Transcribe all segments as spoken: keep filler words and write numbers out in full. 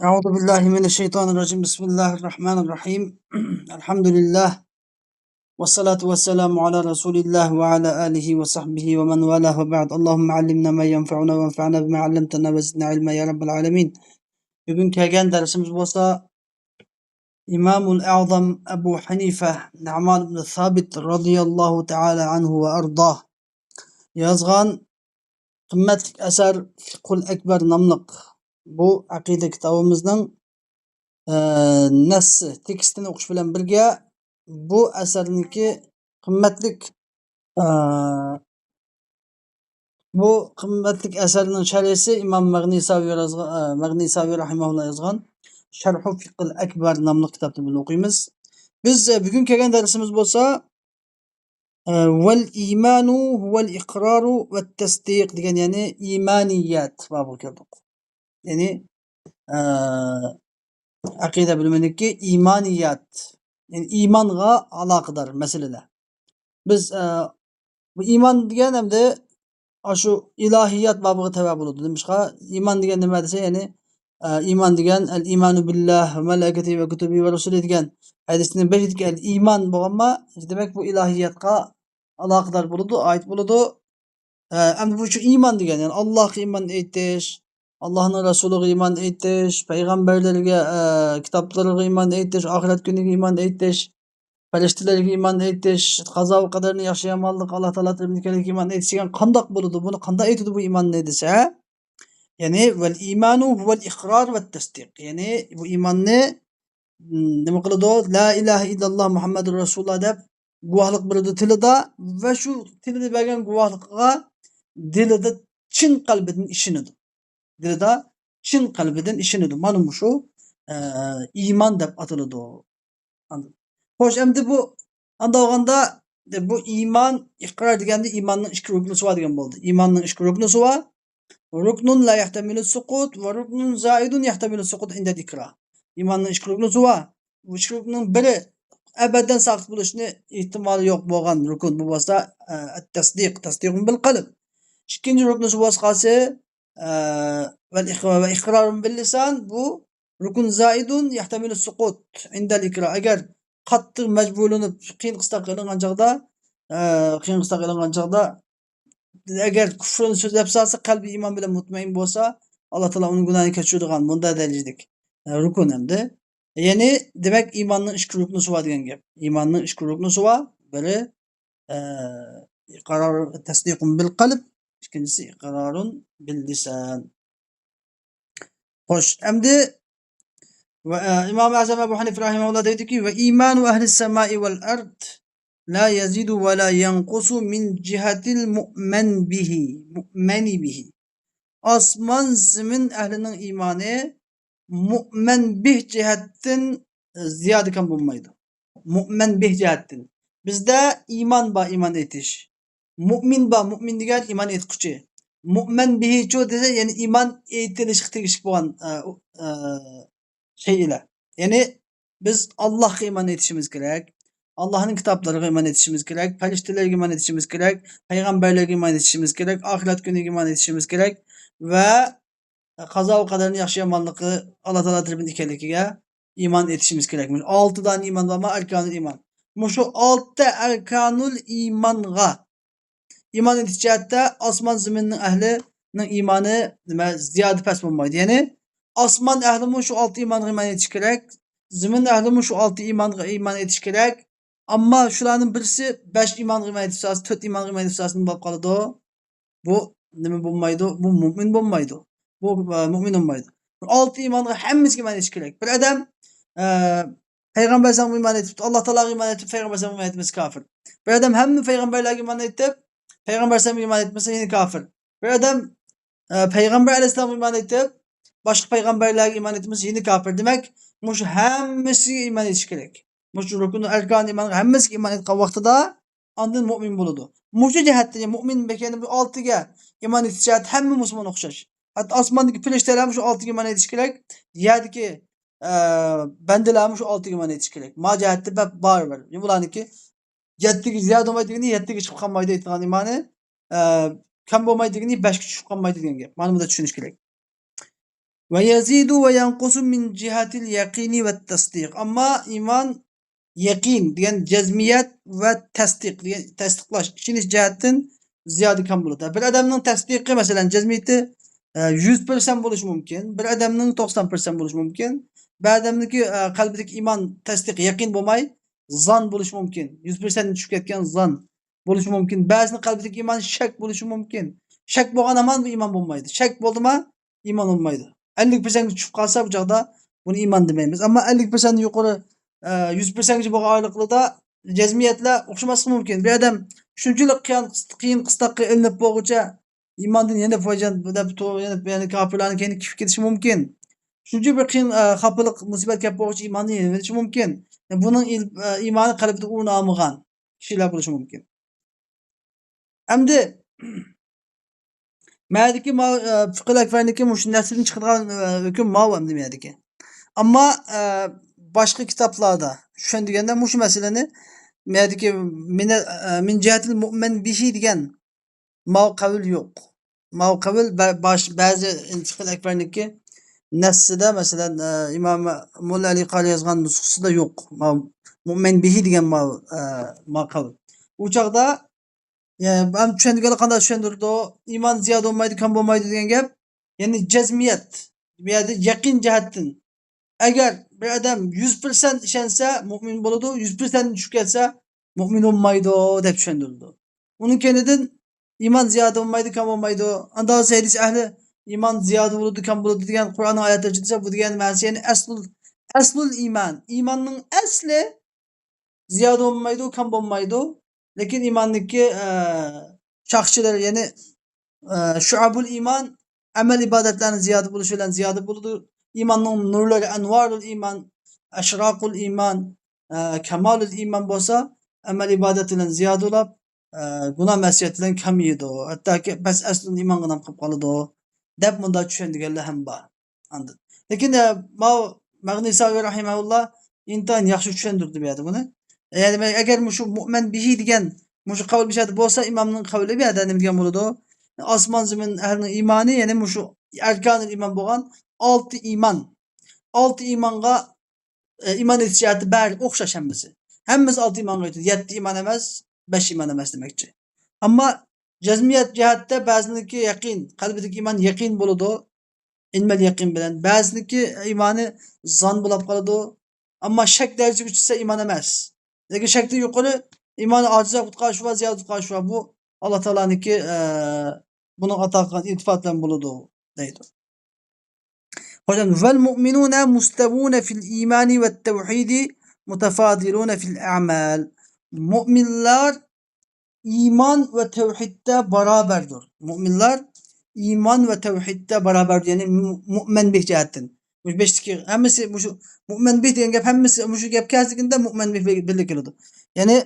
أعوذ بالله من الشيطان الرجيم. بسم الله الرحمن الرحيم. الحمد لله. والصلاة والسلام على رسول الله وعلى آله وصحبه ومن والاه وبعد. اللهم علمنا ما ينفعنا وانفعنا بما علمتنا وزدنا علما يا رب العالمين. بۈگۈن كەلگەن دەرسىمىز بولسا ئىمامۇل ئەزەم ئەبۇ ھەنىفە نۇئمان ئىبن سابىت رازىياللاھۇ تائالا ئەنھۇ ۋە ئەرداھ يازغان قىممەتلىك ئەسەر فىقھۇل ئەكبەر ناملىق بۇ ئەقىدە كىتابىمىزنىڭ، ئە، نەسسى، تېكىستىنى ئوقۇش بىلەن بىرگە، بۇ ئەسەرنىڭكى قىممەتلىك، ئە، بۇ قىممەتلىك ئەسەرنىڭ شەرھىسى ئىمام مەغنىساۋى يازغان، ئە، مەغنىساۋى رەھىمەھۇللا يازغان شەرھۇ فىقھىل ئەكبەر ناملىق كىتابنى بىللە ئوقۇيمىز. بىز، ئە، بۈگۈن كەلگەن دەرسىمىز بولسا، ئە، ۋەل ئىمانۇ ھۇۋەل ئىقرارۇ ۋەت تەسدىق دېگەن، يەنى ئىمانىيەت بابىغا كەلدۇق. يەنى، ئە، ئەقىدە بۆلۈمىدىكى ئىمانىيەت، يەنى ئىمانغا ئالاقىدار مەسىلىلەر. بىز، ئە، بۇ ئىمان دېگەن ئەمدى ئاشۇ ئىلاھىيەت بابىغا تەۋە بولىدۇ. نېمىشقا؟ ئىمان دېگەن نېمە دېسە، يەنى، ئە، ئىمان دېگەن، ئەل ئىمانۇ بىللاھ ۋە مەلائىكەتىھى ۋە كۇتۇبىھى ۋە رۇسۇلىھى دېگەن ھەدىسنىڭ بېشىدىكى ئەل ئىمان بولغانما، دېمەك، بۇ ئىلاھىيەتقا ئالاقىدار بولىدۇ، ئائىت بولىدۇ. ئە، ئەمدى بۇ شۇ ئىمان دېگەن، يەنى ئاللاھقا ئىمان ئېيتىش، ئاللاھنىڭ رەسۇلىغا ئىمان ئېيتىش، پەيغەمبەرلەرگە، ئە، كىتابلىرىغا ئىمان ئېيتىش، ئاخىرەت كۈنىگە ئىمان ئېيتىش، پەرىشتىلەرگە ئىمان ئېيتىش، قازا ۋە قەدەرنى ياخشى يامانلىقى ئاللا تائالا تەرىپىدىن كەلگەنلىكىگە ئىمان ئېيتىش دېگەن قانداق بولىدۇ؟ بۇنى قانداق ئېيتىدۇ بۇ ئىماننى دېسە، يەنى ۋەل ئىمانۇ ھۇۋەل ئىقرار ۋەت تەسدىق. يەنى بۇ ئىماننى، م، نېمە قىلىدۇ؟ لا ئىلاھە ئىللاللاھ مۇھەممەدۇر رەسۇلۇللاھ دەپ گۇۋاھلىق بېرىدۇ تىلىدا ۋە شۇ تىلىدا بەرگەن گۇۋاھلىقىغا دىلىدا چىن قەلبىدىن ئىشىنىدۇ. دىلىدا چىن قەلبىدىن ئىشىنىدۇ. مانا مۇشۇ، ئە، ئىمان دەپ ئاتىلىدۇ. ئاندىن، خوش، ئەمدى بۇ، ئانداق بولغاندا، بۇ ئىمان، ئىقرار دېگەندە ئىماننىڭ ئىككى رۇكنىسى بار دېگەن بولدى. ئىماننىڭ ئىككى رۇكنىسى بار. رۇكنۇن لا يەھتەمىلۇ سۇقۇت ۋە رۇكنۇن زائىدۇن يەھتەمىلۇ سۇقۇت ئىندەل ئىكرا. ئىماننىڭ ئىككى رۇكنىسى بار. بۇ ئىككى رۇكنىنىڭ بىرى ئەبەدەن ساقىت بولۇشنى ئېھتىمالى يوق بولغان رۇكۇن. بۇ بولسا، ئە، تەسدىق، تەسدىقۇن بىل قەلب. ئىككىنچى رۇكنىسى بولسا قالسا، ئە، ۋەل ئىق-، ۋە ئىقرارۇن بىل لىسان، بۇ رۇكۇن زائىدۇن يەھتەمىلۇ سۇقۇت ئىندەل ئىكرا. ئەگەر قاتتىق مەجبۇرلىنىپ، قىيىن قىستاققا ئېلىنغان چاغدا، ئە، قىيىن قىستاققا ئېلىنغان چاغدا، ئەگەر كۇفرىنى سۆزلەپ سالسا، قەلبى ئىمان بىلەن مۇتمەئىن بولسا، ئاللا تائالا ئۇنىڭ گۇناھىنى كەچۈرىدىغان مۇنداق دەرىجىلىك، ئە، رۇكۇن ئەمدى. يەنى، دېمەك، ئىماننىڭ ئىككى رۇكنىسى بار دېگەن گەپ. ئىماننىڭ ئىككى رۇكنىسى بار. بىرى، ئە، ئىقرار، تەسدىقۇن بىل قەلب، ئىككىنچىسى ئىقرارۇن بىل لىسان. خوش، ئەمدى ۋە، ئە، ئىمام ئەزەم ئەبۇ ھەنىفە رەھىمەھۇللا دەيدۇكى، ۋە ئىمانۇ ئەھلىس سەمائى ۋەل ئەرد لا يەزىدۇ ۋە لا يەنقۇسۇ مىن جىھەتىل مۇئمەن بىھى، مۇئمەنى بىھى. ئاسمان زېمىن ئەھلىنىڭ ئىمانى مۇئمەن بىھ جەھەتتىن زىيادە كەم بولمايدۇ. مۇئمەن بىھ جەھەتتىن. بىزدە ئىمان بار، ئىمان ئېيتىش. مۇئمىن بار، مۇئمىن دېگەن ئىمان ئېيتقۇچى. مۇئمەن بىھىچۇ دېسە، يەنى ئىمان ئېيتىلىشقا تېگىشلىك بولغان، ئە، ئە، شەيئىلەر. يەنى بىز ئاللاھقا ئىمان ئېيتىشىمىز كېرەك. ئاللاھنىڭ كىتابلىرىغا ئىمان ئېيتىشىمىز كېرەك، پەرىشتىلەرگە ئىمان ئېيتىشىمىز كېرەك، پەيغەمبەرلەرگە ئىمان ئېيتىشىمىز كېرەك، ئاخىرەت كۈنىگە ئىمان ئېيتىشىمىز كېرەك ۋە قازا ۋە قەدەرنىڭ ياخشى يامانلىقى ئاللا تائالا تەرىپىدىن ئىكەنلىكىگە ئىمان ئېيتىشىمىز كېرەك. مۇشۇ ئالتە دانە ئىمان بارمۇ، ئەركانۇل ئىمان. مۇشۇ ئالتە ئەركانۇل ئىمانغا ئىمان ئېيتىش جەھەتتە ئاسمان زېمىننىڭ ئەھلىنىڭ ئىمانى نېمە، زىيادە پەس بولمايدۇ. يەنى ئاسمان ئەھلىمۇ شۇ ئالتە ئىمانغا ئىمان ئېيتىشى كېرەك، زېمىن ئەھلىمۇ شۇ ئالتە ئىمانغا ئىمان ئېيتىشى كېرەك. ئەمما شۇلارنىڭ بىرسى بەش ئىمانغا ئىمان ئېيتىپ سالسا، تۆت ئىمانغا ئىمان ئېيتىپ سالسا نېمە بولۇپ قالىدۇ؟ بۇ نېمە بولمايدۇ؟ بۇ مۇئمىن بولمايدۇ. بۇ، ئە، مۇئمىن بولمايدۇ. بۇ ئالتە ئىمانغا ھەممىسىگە ئىمان ئېيتىش كېرەك. بىر ئادەم، ئە، پەيغەمبەر ئەلەيھىسسالامغا ئىمان ئېيتىپتۇ، ئاللا تائالاغا ئىمان ئېيتىپ، پەيغەمبەر ئەلەيھىسسالامغا ئىمان ئېيتمىسا كاپىر. بىر ئادەم ھەممە پەيغەمبەرلەرگە ئىمان ئېيتىپ، پەيغەمبەر ئەلەيھىسسالامغا ئىمان ئېيتمىسا يەنە كاپىر. بىر ئادەم، ئە، پەيغەمبەر ئەلەيھىسسالامغا ئىمان ئېيتىپ، باشقا پەيغەمبەرلەرگە ئىمان ئېيتمىسا يەنە كاپىر. دېمەك، مۇشۇ ھەممىسىگە ئىمان ئېيتىش كېرەك. مۇشۇ رۇكنۇل ئەركان ئىمانغا ھەممىسىگە ئىمان ئېيتقان ۋاقتىدا ئاندىن مۇئمىن بولىدۇ. مۇشۇ جەھەتتىن مۇئمىن بەكەنى بۇ ئالتىگە ئىمان ئېيتىش جەھەتتە ھەممە مۇسۇلمان ئوخشاش. ھەتتا ئاسماندىكى پىرىشتىلەرمۇ شۇ ئالتىگە ئىمان ئېيتىش كېرەك. يەردىكى، ئە، بەندىلەرمۇ شۇ ئالتىگە ئىمان ئېيتىش كېرەك. ما جەھەتتە بەپ بارىبىر. بۇلارنىڭكى يەتتىگە زىيادە بولمايدۇ دېگىنى، يەتتىگە چىقىپ قالمايدۇ ئېيتىدىغان ئىمانى، ئە، كەم بولمايدۇ دېگىنى، بەشكە چۈشۈپ قالمايدۇ دېگەن گەپ. مانا بۇنى چۈشىنىش كېرەك. ويزيد وينقص من جهة اليقين والتصديق. ئەمما ئىمان يەقىن دېگەن جەزمىيەت ۋە تەستىق دېگەن تەستىقلاش، ئىشىنىش جەھەتتىن زىيادە كەم بولىدۇ. بىر ئادەمنىڭ تەستىقى، مەسىلەن، جەزمىيىتى، ئە، يۈز پىرسەنت بولۇشى مۇمكىن، بىر ئادەمنىڭ توقسان پىرسەنت بولۇشى مۇمكىن. بىر ئادەمنىڭكى، ئە، قەلبىدىكى ئىمان تەستىق يەقىن بولماي، زان بولۇشى مۇمكىن. يۈز پىرسەنتتىن چۈشۈپ كەتكەن زان بولۇشى مۇمكىن. بەزىنىڭ قەلبىدىكى ئىمان شەك بولۇشى مۇمكىن. شەك بولغان ھامان بۇ ئىمان بولمايدۇ. شەك بولدىما، ئىمان بولمايدۇ. ئەللىك پىرسەنتكە چۈشۈپ قالسا، بۇ چاغدا بۇنى ئىمان دېمەيمىز. ئەمما ئەللىك پىرسەنتتىن يۇقىرى، ئە، يۈز پىرسەنتكىچە بولغان ئارىلىقلىردا جەزمىيەتلەر ئوخشىماسلىقى مۇمكىن. بىر ئادەم شۇنچىلىك قىيان-، قىيىن قىستاققا ئېلىنىپ بولغۇچە ئىماندىن يەنە فايجان دەپ تو-، يەنە، يەنە كاپىرلارنىڭ كەينىگە كېتىپ كېتىشى مۇمكىن. شۇنچە بىر قىيىن، ئە، خاپىلىق، مۇسىبەت كەپ بولغۇچە ئىماندىن يېنىۋېتىشى مۇمكىن. بۇنىڭ ئىل-، ئە، ئىمانى قەلبىدە ئورۇن ئالمىغان كىشىلەر بولۇشى مۇمكىن. ئەمدى مەدىكى ما-، ئە، فىقھىل ئەكبەرنىكى مۇشۇ نەسىدىن چىقىدىغان، ئە، ھۆكۈم ماۋۇ ئەمدى مەدىكى. ئەمما، ئە، باشقا كىتابلاردا چۈشەندۈرگەندە مۇشۇ مەسىلىنى مەدىكى مىنە-، ئە، مىن جەھەتىل مۇئمەن بىھى دېگەن ماۋۇ قەۋل يوق. ماۋۇ قەۋل بە-، باش-، بەزى فىقھىل ئەكبەرنىكى نەسسىدە، مەسىلەن، ئە، ئىمام موللا ئەلى قارى يازغان نۇسخىسىدا يوق. ماۋۇ مۇئمەن بىھى دېگەن ماۋۇ، ئە، ماۋۇ قەۋل. ئۇ چاغدا يەنى، ھەم چۈشەندۈرگەندە قانداق چۈشەندۈرىدۇ؟ ئىمان زىيادە بولمايدۇ، كەم بولمايدۇ دېگەن گەپ. يەنى جەزمىيەت. بۇ يەردە يەقىن جەھەتتىن. ئەگەر بىر ئادەم يۈز پىرسەنت ئىشەنسە، مۇئمىن بولىدۇ، يۈز پىرسەنت چۈشۈپ كەتسە، مۇئمىن بولمايدۇ، دەپ چۈشەندۈرىدۇ. ئۇنىڭ كەينىدىن ئىمان زىيادە بولمايدۇ، كەم بولمايدۇ. ئاندىن ھەدىس ئەھلى ئىمان زىيادە بولىدۇ، كەم بولىدۇ دېگەن قۇرئاننىڭ ئايەتلىرى چىقسا، بۇ دېگەن مەنىسى، يەنى ئەسلۇل، ئەسلۇل ئىمان. ئىماننىڭ ئەسلى زىيادە بولمايدۇ، كەم بولمايدۇ. لېكىن ئىماننىڭكى، ئە، شاخچىلىرى، يەنى، ئە، شۇئەبۇل ئىمان، ئەمەل ئىبادەتلەرنىڭ زىيادە بولۇشى بىلەن زىيادە بولىدۇ. ئىماننىڭ نۇرلىرى، ئەنۋارۇل ئىمان، ئەشراقۇل ئىمان، ئە، كامالۇل ئىمان بولسا، ئەمەل ئىبادەت بىلەن زىيادە بولۇپ، ئە، گۇناھ مەسىيەت بىلەن كېمىيىدۇ. ھەتتاكى بەس ئەسلۇل ئىمانغا نام قىلىپ قالىدۇ، دەپ مۇنداق چۈشەندۈرگەنلەر ھەم بار. ئاندىن. لېكىن، ئە، ماۋۇ مەغنىساۋى رەھىمەھۇللا ئىنتايىن ياخشى چۈشەندۈردى بۇ يەردە بۇنى. يەنى مەن ئەگەر مۇشۇ مۇئمەن بىھى دېگەن مۇشۇ قەۋل بۇ يەردە بولسا، ئىمامنىڭ قەۋلى بۇ يەردە نېمە دېگەن بولىدۇ؟ ئاسمان زېمىن ئەھلىنىڭ ئىمانى، يەنى مۇشۇ ئەركانىل ئىمان بولغان ئالتە ئىمان. ئالتە ئىمانغا، ئە، ئىمان ئېيتىش جەھەتتە بەرى ئوخشاش ھەممىسى. ھەممىسى ئالتە ئىمانغا ئېيتىلىدۇ. يەتتە ئىمان ئەمەس، بەش ئىمان ئەمەس دېمەكچى. ئەمما جەزمىيەت جەھەتتە بەزىنىڭكى يەقىن، قەلبىدىكى ئىمان يەقىن بولىدۇ. ئىلمەل يەقىن بىلەن. بەزىنىڭكى ئىمانى زان بولاپ قالىدۇ. ئەمما شەك دەرىجىسىگە چۈشسە ئىمان ئەمەس. لېكىن شەكتىن يۇقىرى ئىمانى ئاجىزراق قۇتقارىشى بار، زىيادە قۇتقارىشى بار. بۇ ئاللا تائالانىڭكى، ئە، بۇنىڭغا ئاتا قىلغان ئىلتىپات بىلەن بولىدۇ، دەيدۇ. خوجام، ۋەل مۇئمىنۇنە مۇستەۋۇنە فىل ئىمانى ۋەت تەۋھىدى مۇتەفادىلۇنە فىل ئەمەل. مۇئمىنلار ئىمان ۋە تەۋھىدتە بارابەردۇر. مۇئمىنلار ئىمان ۋە تەۋھىدتە بارابەردۇر. يەنى مۇ-، مۇئمەن بىھ جەھەتتىن. مۇشۇ بەشتىكى ھەممىسى مۇشۇ مۇئمەن بىھ دېگەن گەپ، ھەممىسى مۇشۇ گەپ كەلسىكىندە مۇئمەن بىھ بىللە كېلىدۇ. يەنى،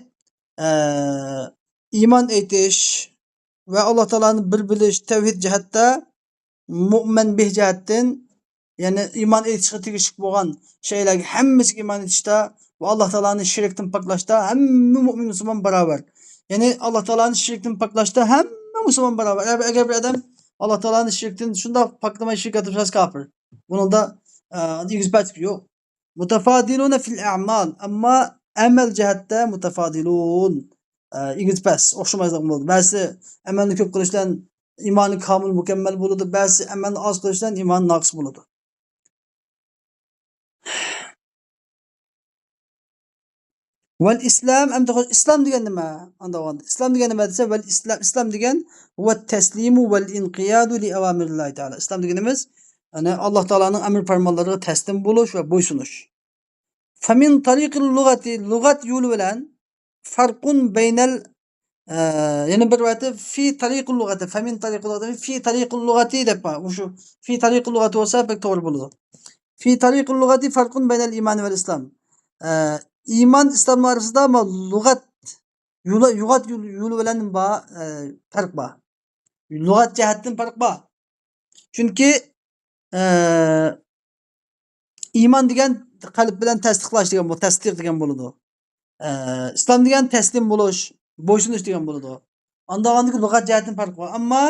ئە، ئىمان ئېيتىش ۋە ئاللا تائالانى بىر بىلىش، تەۋھىد جەھەتتە مۇئمەن بىھ جەھەتتىن، يەنى ئىمان ئېيتىشقا تېگىشلىك بولغان شەيئىلەرگە ھەممىسىگە ئىمان ئېيتىشتا ۋە ئاللا تائالانى شېرىكتىن پاكلاشتا ھەممە مۇئمىن مۇسۇلمان باراۋەر. يەنى ئاللا تائالانى شېرىكتىن پاكلاشتا ھەممە مۇسۇلمان باراۋەر. ئەگەر، ئەگەر بىر ئادەم ئاللا تائالانى شېرىكتىن شۇنداق پاكلىماي شېرىك قاتىسا كاپىر. بۇنىڭدا، ئە، ئېگىز پەسلىك يوق. مۇتەفادىلۇنە فىل ئەمال، ئەمما ئەمەل جەھەتتە مۇتەفادىلۇن. ئە، ئېگىز پەس، ئوخشىمايدىغان بولىدۇ. بەزىسى ئەمەلنى كۆپ قىلىش بىلەن ئىمانى كامىل، مۇكەممەل بولىدۇ، بەزىسى ئەمەلنى ئاز قىلىش بىلەن ئىمانى ناقىس بولىدۇ. ۋەل ئىسلام، ئەمدى خوش، ئىسلام دېگەن نېمە؟ ئانداق بولغاندا، ئىسلام دېگەن نېمە دېسە، ۋەل ئىسلام، ئىسلام دېگەن ۋە تەسلىمۇ ۋەل ئىنقىيادۇ لىئاۋامىرىللاھى تائالا. ئىسلام دېگىنىمىز، يەنى ئاللا تائالانىڭ ئەمر پەرمانلىرىغا تەسلىم بولۇش ۋە بويسۇنۇش. فمن طريق اللغة، لۇغەت يولى بىلەن، فرق بين ال، ئە، يەنە بىر رىۋايەتتە في طريق اللغة، فمن طريق اللغة، في طريق اللغة دەپ بار. مۇشۇ في طريق اللغة بولسا بەك توغرا بولىدۇ. في طريق اللغة فرق بين الإيمان والإسلام. ئە، ئىمان ئىسلامنىڭ ئارىسىدا ما لۇغەت يولى، لۇغەت يولى، يولى بىلەن بار، ئە، پەرق بار. لۇغەت جەھەتتىن پەرق بار. چۈنكى، ئە، ئىمان دېگەن قەلب بىلەن تەستىقلاش دېگەن بۇ، تەستىق دېگەن بولىدۇ. ئە، ئىسلام دېگەن تەسلىم بولۇش، بويسۇنۇش دېگەن بولىدۇ. ئانداق ئاندىكى لۇغەت جەھەتتىن پەرق بار. ئەمما،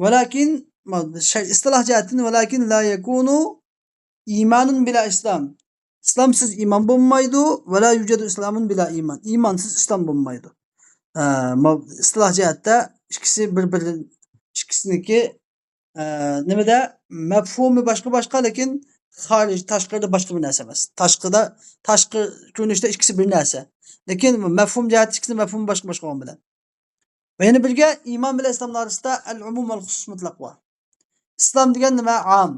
ۋەلاكىن شەرئىي ئىستىلاھ جەھەتتىن، ۋەلاكىن لا يەكۇنۇ ئىمانۇن بىلا ئىسلام. ئىسلامسىز ئىمان بولمايدۇ، ۋەلا يۇجەدۇ ئىسلامۇن بىلا ئىمان. ئىمانسىز ئىسلام بولمايدۇ. ئە، ما-، ئىستىلاھ جەھەتتە ئىككىسى بىر-بىرىدىن، ئىككىسىنىڭكى، ئە، نېمىدە، مەپھۇمى باشقا-باشقا، لېكىن خارىج، تاشقىرىدا باشقا بىر نەرسە ئەمەس. تاشقىدا، تاشقى كۆرۈنۈشتە ئىككىسى بىر نەرسە. لېكىن مەپھۇم جەھەتتە ئىككىسىنىڭ مەپھۇمى باشقا-باشقا بولغان بىلەن. ۋە يەنە بىرگە، ئىمان بىلەن ئىسلامنىڭ ئارىسىدا ئەل ئومۇم ۋەل خۇسۇس مۇتلەق بار. ئىسلام دېگەن نېمە؟ ئام.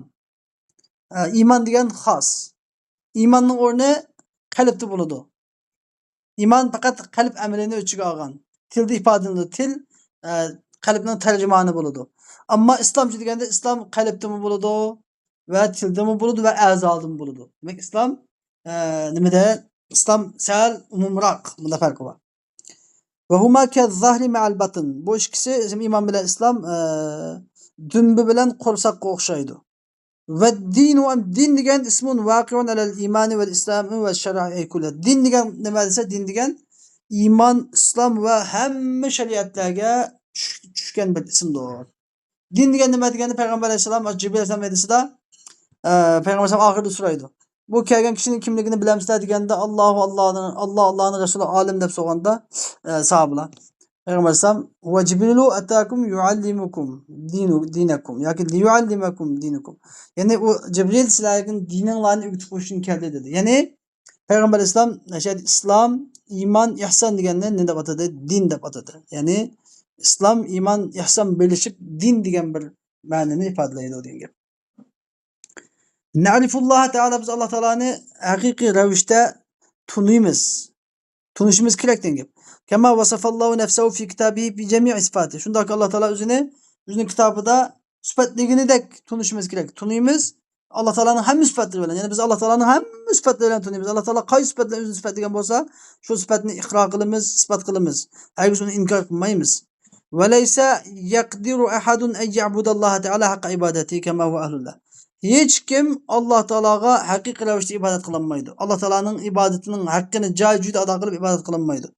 ئە، ئىمان دېگەن خاس. ئىماننىڭ ئورنى قەلبتە بولىدۇ. ئىمان پەقەت قەلب ئەمىلىنى ئۆز ئىچىگە ئالغان. تىلدا ئىپادىلىنىدۇ. تىل، ئە، قەلبنىڭ تەرجىمانى بولىدۇ. ئەمما ئىسلامچى دېگەندە ئىسلام قەلبتىمۇ بولىدۇ ۋە تىلدىمۇ بولىدۇ ۋە ئەزادىمۇ بولىدۇ. دېمەك، ئىسلام، ئە، نېمىدە؟ ئىسلام سەل ئومۇمراق، بۇندا پەرقى بار. ۋە ھۇما كەززاھرى مەئەل باتىن. بۇ ئىككىسى، ئىمان بىلەن ئىسلام، ئە، دۈمبە بىلەن قورساققا ئوخشايدۇ. ۋە دىنۇ، دىن دېگەن ئىسمۇن ۋاقىئۇن ئەلەل ئىمانى ۋەل ئىسلامى ۋە شەرائىئى كۇللىھا. دىن دېگەن نېمە دېسە، دىن دېگەن ئىمان، ئىسلام ۋە ھەممە شەرىئەتلەرگە چۈش-، چۈشكەن بىر ئىسىمدۇر. دىن دېگەن نېمە دېگەندە، پەيغەمبەر ئەلەيھىسسالام جىبرىل ئەلەيھىسسالام ھەدىسىدە، ئە، پەيغەمبەر ئەلەيھىسسالام ئاخىرىدا سورايدۇ. بۇ كەلگەن كىشىنىڭ كىملىكىنى بىلەمسىلەر دېگەندە، ئاللاھۇ، ئاللاھنىڭ، ئاللا، ئاللاھنىڭ رەسۇلى ئالىم دەپ سورىغاندا، ئە، ساھابىلار، پەيغەمبەر ئەلەيھىسسالام، ۋە جىبرىلۇ ئەتاكۇم يۇئەللىمۇكۇم دىنۇ-، دىنەكۇم ياكى لىيۇئەللىمەكۇم دىنۇكۇم. يەنى ئۇ جىبرىل سىلەرگە دىنىڭلارنى ئۆگىتىپ قويۇش ئۈچۈن كەلدى دېدى. يەنى پەيغەمبەر ئەلەيھىسسالام ئىسلام، ئىمان، ئىھسان دېگەننى نېمە دەپ ئاتىدى؟ دىن دەپ ئاتىدى. يەنى ئىسلام، ئىمان، ئىھسان بىرلىشىپ دىن دېگەن بىر مەنىنى ئىپادىلەيدۇ دېگەن گەپ. نەرىفۇللاھە تەئالا، بىز ئاللا تائالانى ھەقىقىي رەۋىشتە تونۇيمىز. تونۇشىمىز كېرەك دېگەن گەپ. كەما ۋەسەفەللاھۇ نەفسەھۇ فى كىتابىھى بى جەمىئى سىفاتى. شۇنداق ئاللا تائالا ئۆزىنى، ئۆزىنىڭ كىتابىدا سۈپەتلىگىنىدەك تونۇشىمىز كېرەك. تونۇيمىز. ئاللا تائالانىڭ ھەممە سۈپەتلىرى بىلەن. يەنى بىز ئاللا تائالانىڭ ھەممە سۈپەتلىرى بىلەن تونۇيمىز. ئاللا تائالا قايسى سۈپەت بىلەن ئۆزىنى سۈپەتلىگەن بولسا، شۇ سۈپەتنى ئىقرار قىلىمىز، ئىسپات قىلىمىز. ھەرگىز ئۇنى ئىنكار قىلمايمىز. ۋەلەيسە يەقدىرۇ ئەھەدۇن ئەن يەئبۇدەللاھە تەئالا ھەققە ئىبادەتىھى كەما ھۇۋە ئەھلۇللاھ. ھېچكىم ئاللا تائالاغا ھەقىقىي رەۋىشتە ئىبادەت قىلالمايدۇ. ئاللا تائالانىڭ ئىبادىتىنىڭ ھەققىنى جايى جايىدا ئادا قىلىپ ئىبادەت قىلالمايدۇ.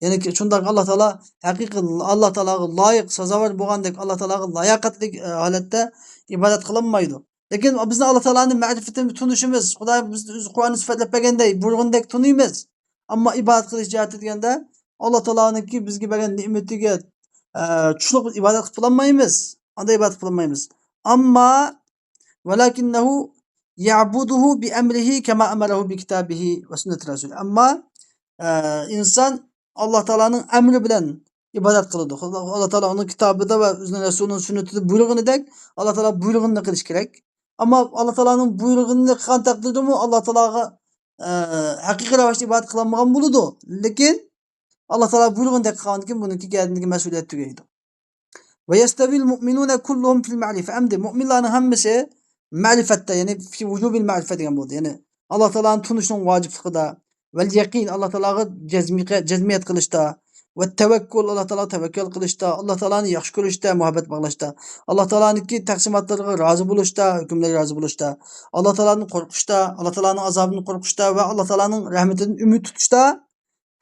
يەنى شۇنداق ئاللا تائالا ھەقىقىي، ئاللا تائالاغا لايىق، سازاۋەر بولغاندەك، ئاللا تائالاغا لاياقەتلىك، ئە، ھالەتتە ئىبادەت قىلالمايدۇ. لېكىن بىزنىڭ ئاللا تائالانى مەرىپىتىمىز، تونۇشىمىز، خۇدايىمىز ئۆزى قۇرئاندا سۈپەتلەپ بەرگەندەك بۇيرۇغىنىدەك تونۇيمىز. ئەمما ئىبادەت قىلىش جەھەتتە دېگەندە، ئاللا تائالانىڭكى بىزگە بەرگەن نېمىتىگە، ئە، چۈشىنىپ ئىبادەت قىلىپ بولالمايمىز. ئانداق ئىبادەت قىلالمايمىز. ئەمما ۋەلاكىننەھۇ يەئبۇدۇھۇ بىئەمرىھى كەما ئەمەرەھۇ بىكىتابىھى ۋە سۈننەتى رەسۇلى. ئەمما، ئە، ئىنسان ئاللا تائالانىڭ ئەمرى بىلەن ئىبادەت قىلىدۇ. ئاللا تائالا ئۇنىڭ كىتابىدا ۋە ئۆزىنىڭ رەسۇلىنىڭ سۈننىتىدە بۇيرۇغىنىدەك ئاللا تائالا بۇيرۇغىنىنى قىلىش كېرەك. ئەمما ئاللا تائالانىڭ بۇيرۇغىنىنى قىلغان تەقدىردىمۇ ئاللا تائالاغا، ئە، ھەقىقىي رەۋىشتە ئىبادەت قىلالمىغان بولىدۇ. لېكىن ئاللا تائالا بۇيرۇغىنىدەك قىلغاندىن كېيىن بۇنىڭكى گەدىنىدىكى مەسئۇلىيەت تۈگەيدۇ. ۋە يەستەۋىل مۇئمىنۇنە كۇللۇھۇم فىل مەرىفە. ئەمدى مۇئمىنلارنىڭ ھەممىسى مەرىپەتتە، يەنى فى ۋۇجۇبىل مەرىفە دېگەن بولدى. يەنى ئاللا تائالانى تونۇشنىڭ ۋاجىپلىقىدا، ۋەل يەقىن، ئاللا تائالاغا جەزمىيە-، جەزمىيەت قىلىشتا، ۋە تەۋەككۇل، ئاللا تائالاغا تەۋەككۈل قىلىشتا، ئاللا تائالانى ياخشى كۆرۈشتە، مۇھەببەت باغلاشتا، ئاللا تائالانىڭكى تەقسىماتلىرىغا رازى بولۇشتا، ھۆكۈملىرىگە رازى بولۇشتا، ئاللا تائالادىن قورقۇشتا، ئاللا تائالانىڭ ئازابىدىن قورقۇشتا ۋە ئاللا تائالانىڭ رەھمىتىدىن ئۈمىد تۇتۇشتا،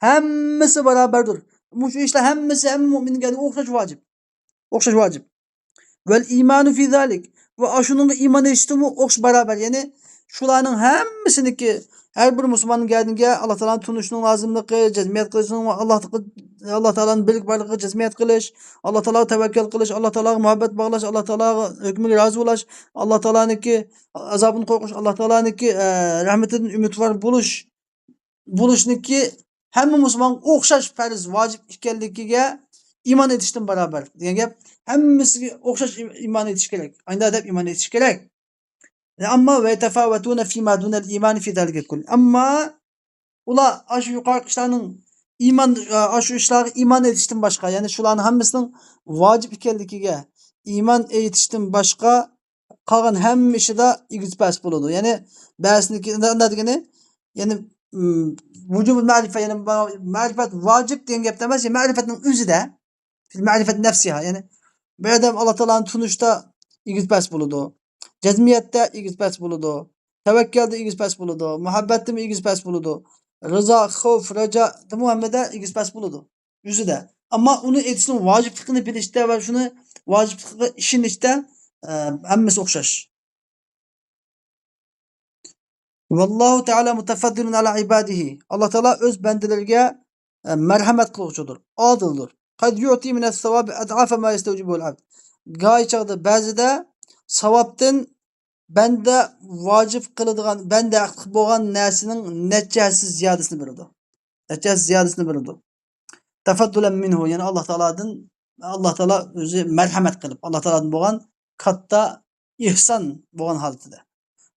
ھەممىسى باراۋەردۇر. مۇشۇ ئىشلار ھەممىسى ھەممە مۆمىنگە ئوخشاش ۋاجىپ. ئوخشاش ۋاجىپ. ۋەل ئىمانۇ فى زالىك. ۋە ئاشۇنىڭغا ئىمان ئېيتىشتىمۇ ئوخشاش باراۋەر. يەنى شۇلارنىڭ ھەممىسىنىڭكى، ھەر بىر مۇسۇلماننىڭ گەدىنىگە ئاللا تائالانى تونۇشنىڭ لازىملىقى، جەزمىيەت قىلىشنىڭ، ئاللا، ئاللا تائالانىڭ بىرلىك بارلىقىغا جەزمىيەت قىلىش، ئاللا تائالاغا تەۋەككۈل قىلىش، ئاللا تائالاغا مۇھەببەت باغلاش، ئاللا تائالاغا ھۆكمىگە رازى بولاش، ئاللا تائالانىڭكى ئازابىدىن قورقۇش، ئاللا تائالانىڭكى، ئە، رەھمىتىدىن ئۈمىدۋار بولۇش، بولۇشنىڭكى ھەممە مۇسۇلمانغا ئوخشاش پەرز، ۋاجىپ ئىكەنلىكىگە ئىمان ئېيتىشتىن باراۋەر دېگەن گەپ. ھەممىسىگە ئوخشاش ئىم-، ئىمان ئېيتىش كېرەك. ئانداق دەپ ئىمان ئېيتىش كېرەك. ئەمما ۋە يەتەفاۋەتۇنە فىما دۇنەل ئىمانى فى زالىكە كۇل. ئەمما ئۇلار ئاشۇ يۇقىرىقى ئىشلارنىڭ ئىمان، ئاشۇ ئىشلارغا ئىمان ئېيتىشتىن باشقا، يەنى شۇلارنىڭ ھەممىسىنىڭ ۋاجىپ ئىكەنلىكىگە ئىمان ئېيتىشتىن باشقا قالغان ھەممە ئىشىدا ئېگىز پەس بولىدۇ. يەنى بەزىنىكى، ئۇنداق دېگىنى، يەنى، ئىم، ۋۇجۇبۇل مەرىپە، يەنى ما-، مەرىپەت ۋاجىپ دېگەن گەپتە ئەمەس، يەنى مەرىپەتنىڭ ئۆزىدە، فىل مەرىپەت نەفسىھا، يەنى بىر ئادەم ئاللا تائالانى تونۇشتا ئېگىز پەس بولىدۇ، جەزمىيەتتە ئېگىز پەس بولىدۇ، تەۋەككەلدە ئېگىز پەس بولىدۇ، مۇھەببەتتىمۇ ئېگىز پەس بولىدۇ، رىزا، خوف، رەجادىمۇ ھەممىدە ئېگىز پەس بولىدۇ. يۈزىدە. ئەمما ئۇنى ئېيتىشنىڭ ۋاجىپلىقىنى بىلىشتە ۋە شۇنى ۋاجىپلىقىغا ئىشىنىشتە، ئە، ھەممىسى ئوخشاش. ۋاللاھۇ تەئالە مۇتەفەددىلۇن ئەلا ئىبادىھى. ئاللا تائالا ئۆز بەندىلىرىگە، ئە، مەرھەمەت قىلغۇچىدۇر، ئادىلدۇر. قەد يۇئتى مىنەس ساۋابى ئەدئافە ما يەستەۋجىبۇھۇل ئەبد. گاھى چاغدا بەزىدە ساۋابتىن بەندە ۋاجىپ قىلىدىغان، بەندە ھەقلىق بولغان نەرسىنىڭ نەچچە ھەسسە زىيادىسىنى بېرىدۇ. نەچچە ھەسسە زىيادىسىنى بېرىدۇ. تەفەددۇلەن مىنھۇ، يەنى ئاللا تائالادىن، ئاللا تائالا ئۆزى مەرھەمەت قىلىپ، ئاللا تائالادىن بولغان كاتتا ئېھسان بولغان ھالىتىدە.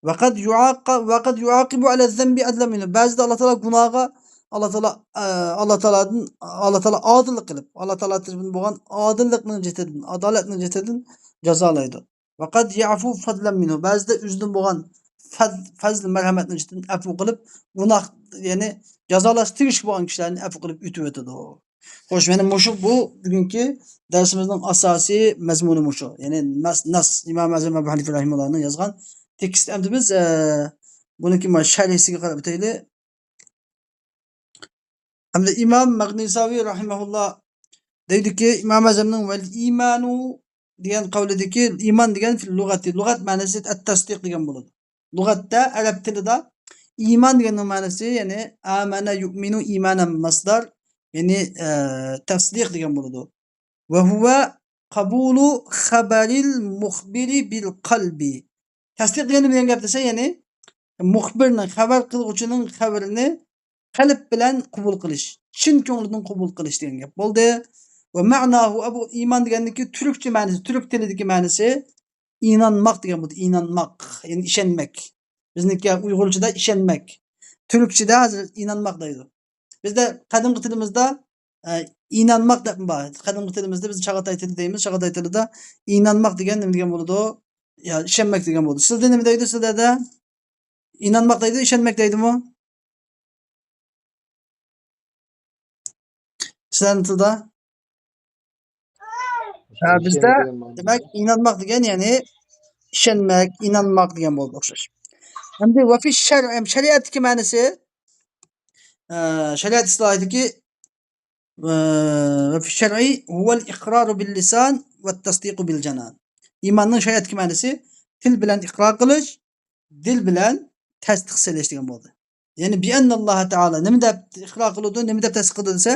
ۋەقەد يۇئاقا-، ۋەقەد يۇئاقىبۇ ئەلە زەنبى ئەدلەن مىنھۇ. بەزىدە ئاللا تائالا گۇناھقا، ئاللا تائالا، ئە، ئاللا تائالادىن، ئاللا تائالا ئادىللىق قىلىپ، ئاللا تائالا تەرىپىدىن بولغان ئادىللىقنىڭ جەھىتىدىن، ئادالەتنىڭ جەھىتىدىن جازالايدۇ. ۋەقەد يەفۇ فەدلەن مىنھۇ. بەزىدە ئۆزىدىن بولغان فەز-، فەزل، مەرھەمەتنىڭ جەھىتىدىن ئەپۇ قىلىپ، گۇناھ، يەنى جازالاشقا تېگىشلىك بولغان كىشىلەرنى ئەپۇ قىلىپ ئۆتۈۋېتىدۇ. خوش، مانا مۇشۇ بۇ بۈگۈنكى دەرسىمىزنىڭ ئاساسىي مەزمۇنى مۇشۇ. يەنى نەس، نەس، ئىمام ئەزەم ئەبۇ ھەنىفە رەھىمەھۇللاھنىڭ يازغان تېكىست. ئەمدى بىز، ئە، بۇنىڭكى مانا شەرھىسىگە قاراپ ئۆتەيلى. ھەمدە ئىمام مەغنىساۋى رەھىمەھۇللا دەيدۇكى، ئىمام ئەزەمنىڭ ۋەل ئىمانۇ دېگەن قەۋلىدىكى ئىمان دېگەن فىل لۇغەتى، لۇغەت مەنىسى ئەت تەسدىق دېگەن بولىدۇ. لۇغەتتە، ئەرەب تىلىدا ئىمان دېگەننىڭ مەنىسى، يەنى ئامەنە يۇئمىنۇ ئىمانەن مەسدار، يەنى، ئە، تەسدىق دېگەن بولىدۇ. ۋە ھۇۋە قەبۇلۇ خەبەرىل مۇخبىرى بىل قەلبى. تەسدىق دېگەن نېمە دېگەن گەپ دېسە، يەنى مۇخبىرنىڭ، خەۋەر قىلغۇچىنىڭ خەۋىرىنى قەلب بىلەن قوبۇل قىلىش، چىن كۆڭلىدىن قوبۇل قىلىش دېگەن گەپ بولدى. ۋە مەناھۇ، بۇ ئىمان دېگەندىكى تۈركچە مەنىسى، تۈرك تىلىدىكى مەنىسى ئىنانماق دېگەن بولدى. ئىنانماق، يەنى ئىشەنمەك. بىزنىڭكى ئۇيغۇرچىدا ئىشەنمەك. تۈركچىدە ھازىر ئىنانماق دەيدۇ. بىزدە قەدىمكى تىلىمىزدا، ئە، ئىنانماق دەپ بار. قەدىمكى تىلىمىزدا بىز چاغاتاي تىلى دەيمىز. چاغاتاي تىلىدا ئىنانماق دېگەن نېمە دېگەن بولىدۇ؟ يا، ئىشەنمەك دېگەن بولىدۇ. سىزدە نېمە دەيدۇ، سىلەردە؟ ئىنانماق دەيدۇ، ئىشەنمەك دەيدۇمۇ؟ سىلەرنىڭ تىلدا؟ ھە، بىزدە، دېمەك، ئىنانماق دېگەن، يەنى ئىشەنمەك، ئىنانماق دېگەن بولىدۇ ئوخشاش. ئەمدى ۋەفى شەرئ، شەرىئەتتىكى مەنىسى، ئە، شەرىئەت ئىستىلاھىدىكى، ئە، ۋەفى شەرئى ھۇۋەل ئىقرارۇ بىل لىسان ۋە تەسدىقۇ بىل جانان. ئىماننىڭ شەرىئەتتىكى مەنىسى تىل بىلەن ئىقرار قىلىش، دىل بىلەن تەستىق سېلىش دېگەن بولدى. يەنى بىئەنناللاھە تائالا، نېمە دەپ ئىقرار قىلىدۇ، نېمە دەپ تەستىق قىلىدۇ دېسە،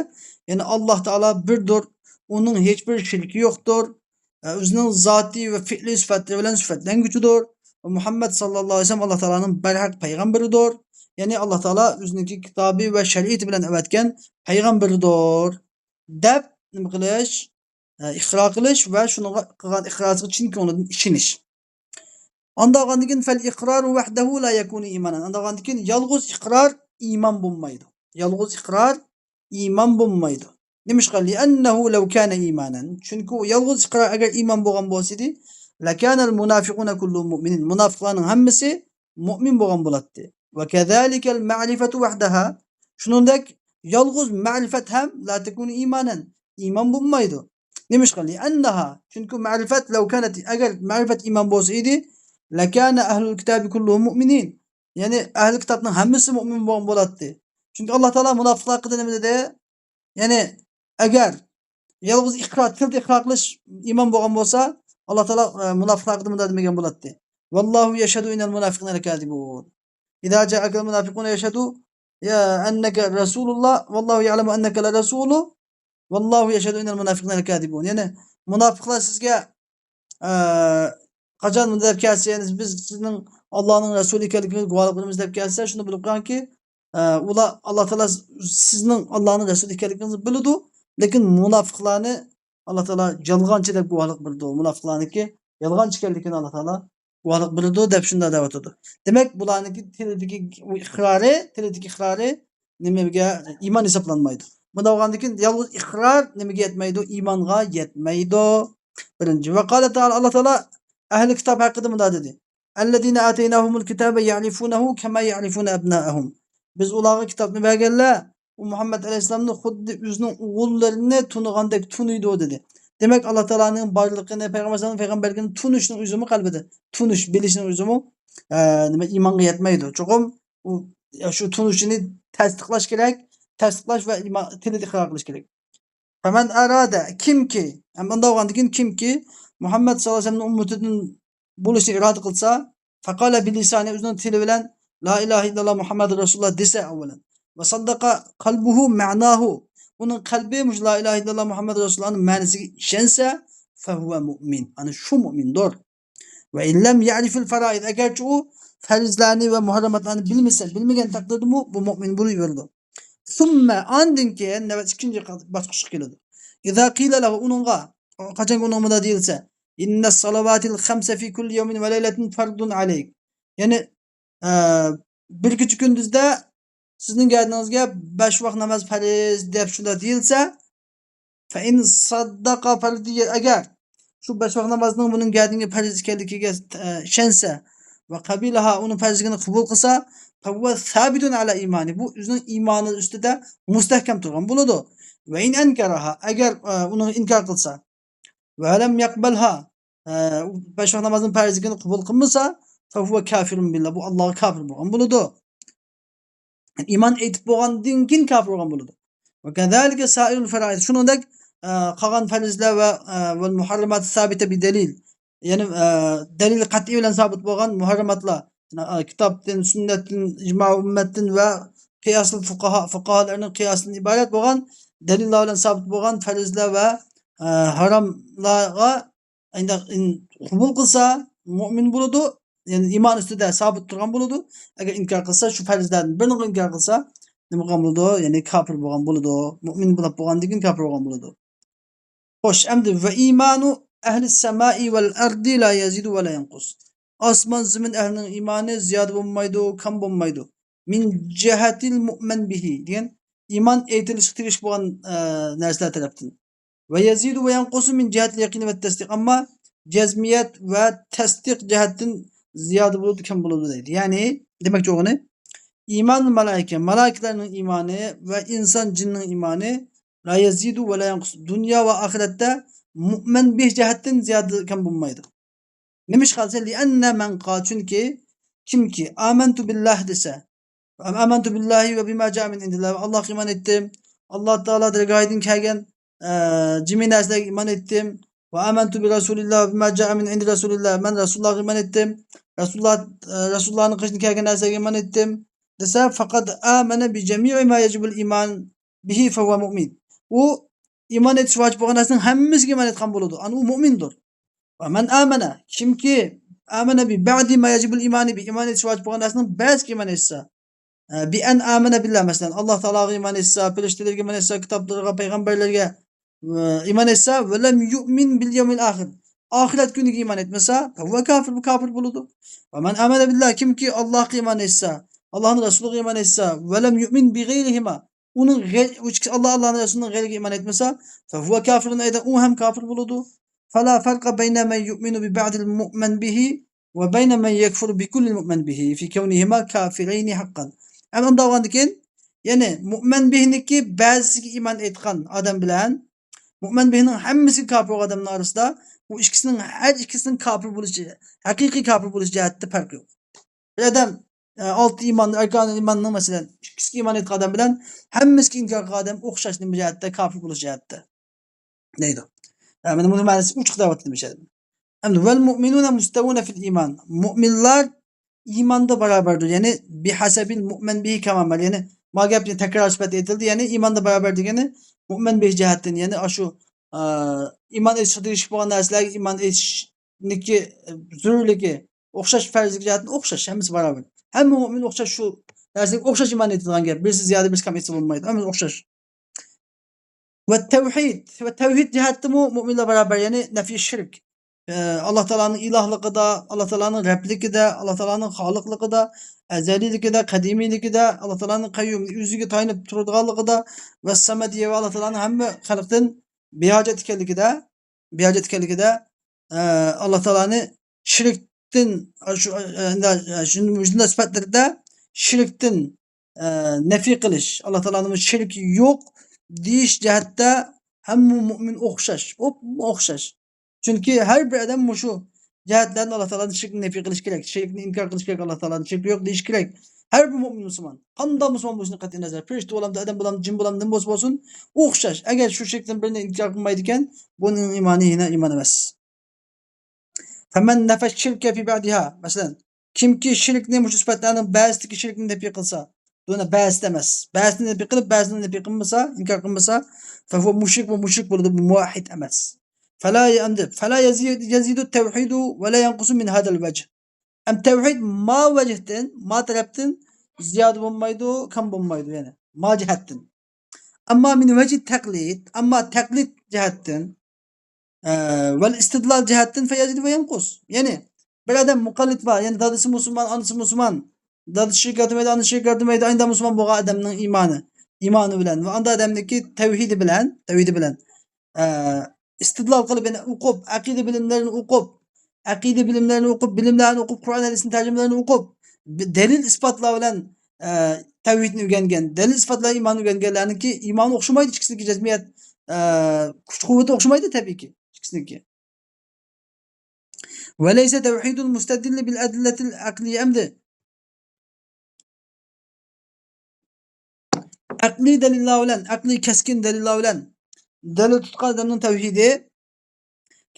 يەنى ئاللاھ تائالا بىردۇر، ئۇنىڭ ھېچبىر شېرىكى يوقتۇر، ئۆزىنىڭ زاتى ۋە پېئلى سۈپەتلىرى بىلەن سۈپەتلەنگۈچىدۇر. ۋە مۇھەممەد ساللاللاھۇ ئەلەيھى ۋەسەللەم ئاللاھ تائالانىڭ بەرھەق پەيغەمبىرىدۇر. يەنى ئاللاھ تائالا ئۆزىنىڭكى كىتابى ۋە شەرىئىتى بىلەن ئەۋەتكەن پەيغەمبىرىدۇر دەپ نېمە قىلىش؟ ئە، ئىقرار قىلىش ۋە شۇنىڭغا قىلغان ئىقرارىغا چىن كۆڭلىدىن ئىشىنىش. ئانداغاندىكىن فەل ئىقرارۇ ۋەھدەھۇ لا يەكۇنۇ ئىمانەن. ئانداغاندىكىن يالغۇز ئىقرار ئىمان بولمايدۇ. يالغۇز ئىقرار ئىمان بولمايدۇ. نېمىشقا؟ لىئەننەھۇ لەۋ كانە ئىمانەن. چۈنكى ئۇ يالغۇز ئىقرار ئەگەر ئىمان بولغان بولسىدى، لەكانەل مۇنافىقۇنە كۇللۇھۇم مۇئمىنىن. مۇنافىقلارنىڭ ھەممىسى مۇئمىن بولغان بولاتتى. ۋە كەزالىكەل مەرىفەتۇ ۋەھدەھا. شۇنىڭدەك يالغۇز مەرىفەت ھەم لا تەكۇنۇ ئىمانەن. ئىمان بولمايدۇ. نېمىشقا؟ لىئەننەھا. چۈنكى مەرىفەت لەۋ كانەت، ئەگەر مەرىفەت ئىمان بولسا ئىدى، لەكانە ئەھلۇل كىتابى كۇللۇھۇم مۇئمىنىن. يەنى ئەھلى كىتابنىڭ ھەممىسى مۇئمىن بولغان بولاتتى. چۈنكى ئاللاھ تائالا مۇناپىقلار ھەققىدە نېمە دېدى؟ يەنى ئەگەر يالغۇز ئىقرار، تىلدا ئىقرار قىلىش ئىمان بولغان بولسا، ئاللاھ تائالا، ئە، مۇناپىقلار ھەققىدە مۇنداق دېمىگەن بولاتتى. ۋاللاھۇ يەشھەدۇ ئىننەل مۇنافىقىنە لەكازىبۇن. ئىزا جائەكەل مۇنافىقۇنە يەشھەدۇ يا ئەننەكە رەسۇلۇللاھ، ۋاللاھۇ يەئلەمۇ ئەننەكە لەرەسۇلۇھ، ۋاللاھۇ يەشھەدۇ ئىننەل مۇنافىقىنە لەكازىبۇن. يەنى مۇناپىقلار سىزگە، ئە، قاچان مۇنداق دەپ كەلسە، يەنى بىز سىزنىڭ ئاللاھنىڭ رەسۇلى ئىكەنلىكىڭىزگە گۇۋاھلىق بېرىمىز دەپ كەلسە، شۇنى بىلىپ قويۇڭكى، ئە، ئۇلار، ئاللاھ تائالا سىزنىڭ ئاللاھنىڭ رەسۇلى ئىكەنلىكىڭىزنى بىلىدۇ، لېكىن مۇناپىقلارنى ئاللاھ تائالا يالغانچى دەپ گۇۋاھلىق بېرىدۇ. مۇناپىقلارنىڭكى يالغانچى ئىكەنلىكىنى ئاللاھ تائالا گۇۋاھلىق بېرىدۇ دەپ شۇنداق دەۋاتىدۇ. دېمەك، بۇلارنىڭكى تىلىدىكى ئىقرارى، تىلىدىكى ئىقرارى نېمىگە؟ ئىمان ھېسابلانمايدۇ. بۇنداق بولغاندىكىن يالغۇز ئىقرار نېمىگە يەتمەيدۇ؟ ئىمانغا يەتمەيدۇ. بىرىنچى. ۋە قالە تائالا، ئاللاھ تائالا ئەھلى كىتاب ھەققىدە مۇنداق دېدى. ئەللەزىنە ئاتەيناھۇمۇل كىتابە يەئرىفۇنەھۇ كەما يەئرىفۇنە ئەبنائەھۇم. بىز ئۇلارغا كىتابنى بەرگەنلەر، ئۇ مۇھەممەد ئەلەيھىسسالامنى خۇددى ئۆزىنىڭ ئوغۇللىرىنى تونۇغاندەك تونۇيدۇ دېدى. دېمەك، ئاللاھ تائالانىڭ بارلىقىنى، پەيغەمبەر ئەلەيھىسسالامنىڭ پەيغەمبەرلىكىنى تونۇشنىڭ ئۆزىمۇ قەلبىدە، تونۇش، بىلىشنىڭ ئۆزىمۇ، ئە، نېمە، ئىمانغا يەتمەيدۇ. چوقۇم ئۇ، يا، شۇ تونۇشىنى تەستىقلاش كېرەك، تەستىقلاش ۋە ئىمان، تىلىدا ئىقرار قىلىش كېرەك. فەمەن ئەرادە، كىمكى، ھەم ئۇنداق بولغاندىكىن كىمكى، مۇھەممەد سەللەللاھۇ ئەلەيھى ۋەسەللەمنىڭ ئۈممىتىدىن بولۇشنى ئىرادە قىلسا، فقال بلسانه، ئۆزىنىڭ تىلى بىلەن لا ئىلاھە ئىللاللاھ مۇھەممەدۇر رەسۇلۇللاھ دېسە ئەۋۋەلەن، ۋە سەددەقە قەلبۇھۇ مەناھۇ، ئۇنىڭ قەلبى مۇشۇ لا ئىلاھە ئىللاللاھ مۇھەممەدۇر رەسۇلۇللاھنىڭ مەنىسىگە ئىشەنسە، فەھۇۋە مۇئمىن، ئانا شۇ مۇئمىندۇر. ۋە ئىن لەم يەرىفىل فەرائىز، ئەگەرچە ئۇ پەرزلەرنى ۋە مۇھەررەماتلارنى بىلمىسە، بىلمىگەن تەقدىردىمۇ بۇ مۇئمىن بولۇۋېرىدۇ. ثم، ئاندىن كېيىن نۆۋەت ئىككىنچى باسقۇچقا كېلىدۇ. ئىزا قىلە لەھۇ، ئۇنىڭغا، قاچانكى ئۇنىڭغا مۇنداق دېيىلسە، إن الصلوات الخمس في كل يوم وليلة فرض عليك، يەنى، ئە، بىر كېچە كۈندۈزدە سىزنىڭ گەدىنىڭىزگە بەش ۋاق ناماز پەرز دەپ شۇنداق دېيىلسە، فإن صدق فرضية، ئەگەر شۇ بەش ۋاق نامازنىڭ بۇنىڭ گەدىنىگە پەرز ئىكەنلىكىگە، ئە، ئىشەنسە، ۋە قەبىلەھا، ئۇنىڭ پەرزلىكىنى قوبۇل قىلسا، فهو ثابت على إيمانه، بۇ ئۆزىنىڭ ئىمانى ئۈستىدە مۇستەھكەم تۇرغان بولىدۇ. ۋە ئىن ئەنكەرەھا، ئەگەر، ئە، ئۇنى ئىنكار قىلسا، ۋە لەم يەقبەلھا، ئە، بەش ۋاق نامازنىڭ پەرزلىكىنى قوبۇل قىلمىسا، فهو كافر بالله، بۇ ئاللاغا كاپىر بولغان بولىدۇ. ئىمان ئېيتىپ بولغاندىن كېيىن كاپىر بولغان بولىدۇ. وكذلك سائر الفرائض، شۇنىڭدەك، ئە، قالغان پەرزلەر ۋە، ئە، والمحرمات الثابتة بدليل، يەنى، ئە، دەلىلى قەتئىي بىلەن سابىت بولغان مۇھەررەماتلار، ئە، كىتابتىن، سۈننەتتىن، ئىجما ئۈممەتتىن ۋە قىياسىل فۇقاھا، فۇقاھالارنىڭ قىياسىدىن ئىبارەت بولغان دەلىللار بىلەن سابىت بولغان پەرزلەر ۋە، ئە، ھاراملارغا ئەگەر قوبۇل قىلسا، مۇئمىن بولىدۇ، يەنى ئىمان ئۈستىدە سابىت تۇرغان بولىدۇ. ئەگەر ئىنكار قىلسا، شۇ پەرزلەردىن بىرىنى ئىنكار قىلسا، نېمە قىلغان بولىدۇ؟ يەنى كاپىر بولغان بولىدۇ. مۇئمىن بولۇپ بولغاندىن كېيىن كاپىر بولغان بولىدۇ. خوش، ئەمدى ۋە ئىمانۇ ئەھلىس سەمائى ۋەل ئەردى لا يەزىدۇ ۋە لا يەنقۇس. ئاسمان زېمىن ئەھلىنىڭ ئىمانى زىيادە بولمايدۇ، كەم بولمايدۇ. مىن جەھەتىل مۇئمەن بىھى دېگەن ئىمان ئېيتىلىشقا تېگىشلىك بولغان، ئە، نەرسىلەر تەرەپتىن. ۋە يەزىدۇ ۋە يەنقۇسۇ مىن جەھەتىل يەقىنى ۋە تەسدىق. ئەمما جەزمىيەت ۋە تەسدىق جەھەتتىن زىيادە بولىدۇ، كەم بولىدۇ دەيدۇ. يەنى دېمەكچى بولغىنى، ئىمان مالايىكە، مالايىكىلەرنىڭ ئىمانى ۋە ئىنسان جىننىڭ ئىمانى لا يەزىدۇ ۋە لا يەنقۇس. دۇنيا ۋە ئاخىرەتتە مۇئمەن بىھ جەھەتتىن زىيادە كەم بولمايدۇ. نېمىشقا دېسە، لىئەننە مەن قال، چۈنكى كىمكى ئامەنتۇ بىللاھ دېسە، ئامەنتۇ بىللاھى ۋە بىما جاء مىن ئىندىللاھ، ئاللاھقا ئىمان ئېيتتىم، ئاللاھ تائالا دەرگاھىدىن كەلگەن، ئە، جىمى نەرسىلەرگە ئىمان ئېيتتىم، ۋە ئامەنتۇ بى رەسۇلىللاھ ۋە بىما جاء مىن ئىندى رەسۇلىللاھ، مەن رەسۇلۇللاھقا ئىمان ئېيتتىم، رەسۇلۇللاھ، ئە، رەسۇلۇللاھنىڭ قېشىدىن كەلگەن نەرسىلەرگە ئىمان ئېيتتىم دېسە، فەقەد ئامەنە بى جەمىئى ما يەجىبۇل ئىمان بىھى فەھۇۋە مۇئمىن. ئۇ ئىمان ئېيتىش ۋاجىپ بولغان نەرسىنىڭ ھەممىسىگە ئىمان ئېيتقان بولىدۇ. ئەنە ئۇ مۇئمىندۇر. ۋە مەن ئامەنە، كىمكى ئامەنە بى بەئدى ما يەجىبۇل ئىمانى بى، ئىمان ئېيتىش ۋاجىپ بولغان نەرسىنىڭ بەزىسىگە ئىمان ئېيتسا، ئە، بى ئەن ئامەنە بىللاھ، مەسىلەن، ئاللاھ تائالاغا ئىمان ئېيتسا، پەرىشتىلەرگە ئىمان ئېيتسا، كىتابلارغا، پەيغەمبەرلەرگە، ئە، ئىمان ئېيتسا، ۋە لەم يۇئمىن بىل يەۋمىل ئاخىر، ئاخىرەت كۈنىگە ئىمان ئېيتمىسا، فەھۇۋە كافىر، بۇ كاپىر بولىدۇ. ۋە مەن ئامەنە بىللاھ، كىمكى ئاللاھقا ئىمان ئېيتسا، ئاللاھنىڭ رەسۇلىغا ئىمان ئېيتسا، ۋە لەم يۇئمىن بى غەيرىھىما، ئۇنىڭ غەي-، ئۇ ئىككىسى ئاللاھ، ئاللاھنىڭ رەسۇلىنىڭ غەيرىگە ئىمان ئېيتمىسا، فەھۇۋە كافىرۇن ئەيدەن، ئۇ ھەم كاپىر بولىدۇ. فلا فرق بين من يؤمن ببعض المؤمن به وبين من يكفر بكل المؤمن به في كونهما كافرين حقا. ئەمدى ئۇنداق بولغاندىكىن، يەنى مۇئمىن بىھنىڭكى بەزىسىگە ئىمان ئېيتقان ئادەم بىلەن مۇئمىن بىھنىڭ ھەممىسىگە كاپىر بولغان ئادەمنىڭ ئارىسىدا بۇ ئىككىسىنىڭ، ھەر ئىككىسىنىڭ كاپىر بولۇشى، ھەقىقىي كاپىر بولۇش جەھەتتە پەرق يوق. بىر ئادەم، ئە، ئالتە ئىمان، ئەركانى ئىماننىڭ، مەسىلەن، ئىككىسىگە ئىمان ئېيتقان ئادەم بىلەن ھەممىسىگە ئىنكار قىلغان ئادەم ئوخشاش نېمە جەھەتتە؟ كاپىر بولۇش جەھەتتە. دەيدۇ. ئە، مانا بۇنىڭ مەنىسى ئوچۇق دەۋاتىدۇ مۇشۇ يەردە. ئەمدى، ۋەل مۇئمىنۇنە مۇستەۋۇنە فىل ئىمان. مۇئمىنلار ئىماندا باراۋەردۇر. يەنى، بىھەسەبىل مۇئمىن بىھى كەما مەر. يەنى، ما گەپنى تەكرار سۈپەتتە ئېيتىلدى. يەنى، ئىماندا باراۋەر دېگىنى مۇئمىن بىھ جەھەتتىن. يەنى، ئاشۇ، ئە، ئىمان ئېيتىشقا تېگىشلىك بولغان نەرسىلەرگە ئىمان ئېيتىشنىڭكى، ئە، زۆرۈرلۈكى ئوخشاش، پەرزلىك جەھەتتىن ئوخشاش، ھەممىسى باراۋەر. ھەممە مۇئمىن ئوخشاش شۇ نەرسىگە ئوخشاش ئىمان ئېيتىدىغان گەپ. بىرسى زىيادە، بىرسى كەم ئېيتسا بولمايدۇ. ھەممىسى ئوخشاش. ۋە تەۋھىد، ۋە تەۋھىد جەھەتتىمۇ مۇئمىنلار باراۋەر، يەنى نەفى شىرك. ئە، ئاللا تائالانىڭ ئىلاھلىقىدا، ئاللا تائالانىڭ رەبلىكىدە، ئاللا تائالانىڭ خالىقلىقىدا، ئەزەلىيلىكىدە، قەدىمىيلىكىدە، ئاللا تائالانىڭ قەييۇم، ئۆزىگە تايىنىپ تۇرىدىغانلىقىدا ۋە سەمەدىيە ۋە ئاللا تائالانىڭ ھەممە خەلقتىن بىھاجەت ئىكەنلىكىدە، بىھاجەت ئىكەنلىكىدە، ئە، ئاللا تائالانى شىركتىن، شۇ، ئە، ئە، شۇ، شۇنداق سۈپەتلىرىدە شىركتىن، ئە، نەفى قىلىش، ئاللا تائالانىڭ شىركى يوق دېيىش جەھەتتە ھەممە مۇئمىن ئوخشاش، ئوپمۇ ئوخشاش. چۈنكى ھەر بىر ئادەم مۇشۇ جەھەتلەردىن ئاللا تائالانىڭ شىركىنى نەفى قىلىش كېرەك، شىركنى ئىنكار قىلىش كېرەك، ئاللا تائالانىڭ شىركى يوق دېيىش كېرەك. ھەر بىر مۇئمىن مۇسۇلمان، قانداق مۇسۇلمان بولۇشىدىن قەتئىينەزەر، پەرىشتە بولامدۇ، ئادەم بولامدۇ، جىن بولامدۇ، نېمە بولسا بولسۇن، ئوخشاش. ئەگەر شۇ شىركتىن بىرىنى ئىنكار قىلمايدىكەن، بۇنىڭ ئىمانى يەنە ئىمان ئەمەس. فمن نفى الشرك في بعضها، مەسىلەن، كىمكى شىركنى، مۇشۇ سۈپەتلەرنىڭ بەزىسىدىكى شىركنى نەپى قىلسا، دۇنە بەزىسىدە ئەمەس، بەزىسىنى نەپى قىلىپ، بەزىسىنى نەپى قىلمىسا، ئىنكار قىلمىسا، فهو مۇشرىك، بۇ مۇشرىك بولىدۇ، بۇ مۇۋەھھىد ئەمەس. فلا يەمدى، فلا يزيد، يزيد التوحيد ولا ينقص من هذا الوجه. ئەم تەۋھىد ما ۋەجھتىن، ما تەرەپتىن زىيادە بولمايدۇ، كەم بولمايدۇ، يەنى ما جەھەتتىن. ئەمما من ۋەجھى تەقلىد، ئەمما تەقلىد جەھەتتىن، ئە، ۋەل ئىستىدلال جەھەتتىن فيزيد وينقص. يەنى بىر ئادەم مۇقەللىد بار، يەنى دادىسى مۇسۇلمان، ئانىسى مۇسۇلمان، دادىسى شىرك كەلتۈرمەيدۇ، ئانىسى شىرك كەلتۈرمەيدۇ، ئاينىدا مۇسۇلمان بولغان ئادەمنىڭ ئىمانى، ئىمانى بىلەن ۋە ئاندا ئادەمنىڭكى تەۋھىدى بىلەن، تەۋھىدى بىلەن، ئە، ئىستىدلال قىلىپ، يەنى ئوقۇپ، ئەقىدە بىلىملىرىنى ئوقۇپ، ئەقىدە بىلىملىرىنى ئوقۇپ، بىلىملەرنى ئوقۇپ، قۇرئان ھەدىسنىڭ تەرجىمىلىرىنى ئوقۇپ، بى-، دەلىل ئىسپاتلار بىلەن، ئە، تەۋھىدنى ئۆگەنگەن، دەلىل ئىسپاتلار ئىماننى ئۆگەنگەنلەرنىڭكى ئىمانى ئوخشىمايدۇ، ئىككىسىنىڭكى جەزمىيەت، ئە، كۈچ قۇۋۋىتى ئوخشىمايدۇ تەبىئىيكى، ئىككىسىنىڭكى. وليس توحيد المستدل بالأدلة العقلية ئەمدى. ئەقلىي دەلىللار بىلەن، ئەقلىي كەسكىن دەلىللار بىلەن دەلىل تۇتقان ئادەمنىڭ تەۋھىدى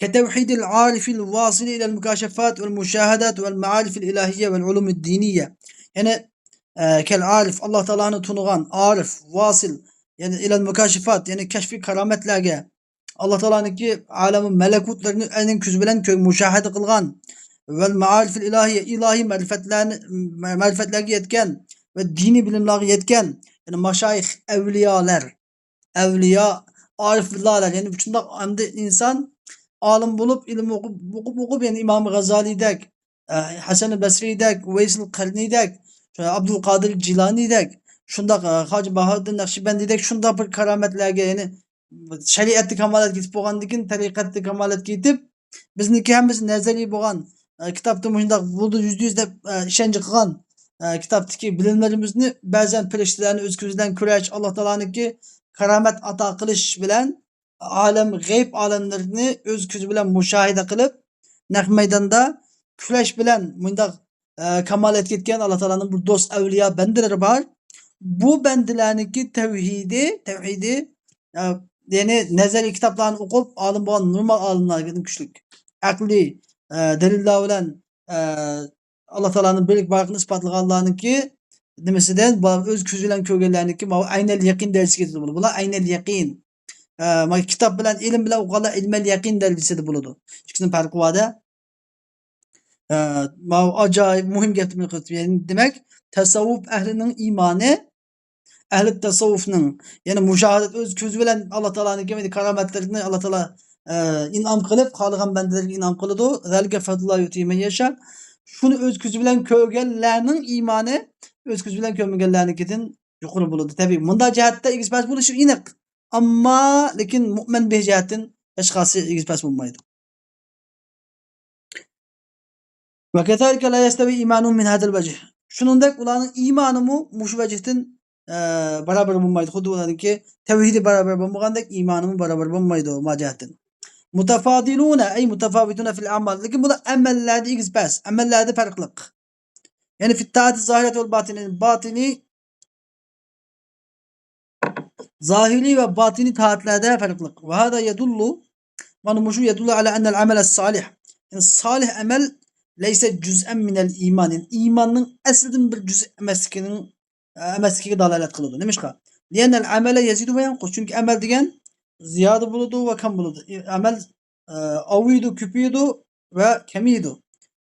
كتوحيد العارف الواصل إلى المكاشفات والمشاهدات والمعارف الإلهية والعلوم الدينية. يەنى، ئە، كالعارف، ئاللا تائالانى تونۇغان، ئارىف، ۋاسىل، يەنى إلى المكاشفات، يەنى كەشفىي كارامەتلەرگە، ئاللا تائالانىڭكى ئالەمۇ مەلەكۇتلىرىنى ئەينەن كۆزى بىلەن كۆ-، مۇشاھىدە قىلغان، ۋەل مائارىفىل ئىلاھىيە، ئىلاھىي مەرىپەتلەرنى، مە-، مەرىپەتلەرگە يەتكەن ۋە دىنىي بىلىملەرگە يەتكەن، يەنى ماشايىخ، ئەۋلىيالار، ئەۋلىيا، ئارىفلار، يەنى شۇنداق ئەمدى ئىنسان ئالىم بولۇپ، ئىلىم ئوقۇپ، ئوقۇپ، ئوقۇپ، يەنى ئىمام غازالىدەك، ئە، ھەسەن بەسرىدەك، ۋەيسىل قەرنىدەك، ئابدۇلقادىر جىلانىدەك، شۇنداق، ئە، خاجە باھائۇددىن نەقشىبەندىدەك شۇنداق بىر كارامەتلەرگە، يەنى شەرىئەتتە كامالەتكە يېتىپ بولغاندىن كېيىن، تەرىقەتتە كامالەتكە يېتىپ، بىزنىڭكى ھەممىسى نەزەرىي بولغان، ئە، كىتابتا مۇشۇنداق بولىدۇ، يۈزدە يۈز دەپ، ئە، ئىشەنچ قىلغان، ئە، كىتابتىكى بىلىملىرىمىزنى بەزەن پەرىشتىلەرنى ئۆز كۆزى بىلەن كۆرۈش، ئاللا تائالانىڭكى كارامەت ئاتا قىلىش بىلەن، ئالەم، غەيب ئالەملىرىنى ئۆز كۆزى بىلەن مۇشاھىدە قىلىپ، نەق مەيداندا كۈرەش بىلەن مۇنداق، ئە، كامالەتكە يەتكەن ئاللا تائالانىڭ بىر دوست ئەۋلىيا بەندىلىرى بار. بۇ بەندىلەرنىڭكى تەۋھىدى، تەۋھىدى، ئە، يەنى نەزەرىي كىتابلارنى ئوقۇپ، ئالىم بولغان نورمال ئالىملاردىن كۈچلۈك. ئەقلىي، ئە، دەلىللار بىلەن، ئە، ئاللا تائالانىڭ بىرلىك بارلىقىنى ئىسپاتلىغانلارنىڭكى نېمىسىدىن، بۇلار ئۆز كۆزى بىلەن كۆرگەنلەرنىڭكى ماۋۇ ئەينەل يەقىن دەرىجىسىگە يېتىدۇ. بۇلار ئەينەل يەقىن. ئە، مانا كىتاب بىلەن، ئىلىم بىلەن ئوقۇغانلار ئىلمەل يەقىن دەرىجىسىدە بولىدۇ. ئىككىسىنىڭ پەرقى بار-دە. ئە، ماۋۇ ئاجايىپ مۇھىم گەپنى قىلىپ، يەنى دېمەك، تەسەۋۋۇپ ئەھلىنىڭ ئىمانى، ئەھلى تەسەۋۋۇفنىڭ، يەنى مۇشاھادەت، ئۆز كۆزى بىلەن ئاللا تائالانىڭكى كارامەتلىرىنى ئاللا تائالا، ئە، ئىنئام قىلىپ، خالىغان بەندىلەرگە ئىنئام قىلىدۇ. ذلك فضل الله يؤتيه من يشاء. شۇنى ئۆز كۆزى بىلەن كۆرگەنلەرنىڭ ئىمانى ئۆز كۆزى بىلەن كۆرمىگەنلەرنىڭكىدىن يۇقىرى بولىدۇ. تەبىئىي، مۇنداق جەھەتتە ئېگىز پەس بولۇشى ئېنىق. ئەمما، لېكىن مۇئمىن بىر جەھەتتىن ھېچقايسى ئېگىز پەس بولمايدۇ. وكذلك لا يستوي إيمانهم من هذا الوجه. شۇنىڭدەك ئۇلارنىڭ ئىمانىمۇ مۇشۇ ۋەجىھتىن، ئە، باراۋەر بولمايدۇ. خۇددى ئۇلارنىڭكى تەۋھىدى باراۋەر بولمىغاندەك ئىمانىمۇ باراۋەر بولمايدۇ ما جەھەتتىن. متفاضلون أي متفاوتون في الأعمال. لېكىن بۇلار ئەمەللەردە ئېگىز پەس، ئەمەللەردە پەرقلىق. يەنى في الطاعة الظاهرة والباطنة، باتىنى زاھىرىي ۋە باتىنىي تائەتلەردە پەرقلىق. وهذا يدل، مانا مۇشۇ يدل على أن العمل الصالح، يەنى سالىھ ئەمەل ليس جزءا من الإيمان، يەنى ئىماننىڭ ئەسلىدىن بىر جۈزئى ئەمەسلىكىنىڭ، ئەمەسلىكىگە دالالەت قىلىدۇ. نېمىشقا؟ لأن العمل يزيد وينقص، چۈنكى ئەمەل دېگەن زىيادە بولىدۇ ۋە كەم بولىدۇ. ئەمەل، ئە، ئاۋۇيدۇ، كۆپىيىدۇ ۋە كېمىيىدۇ.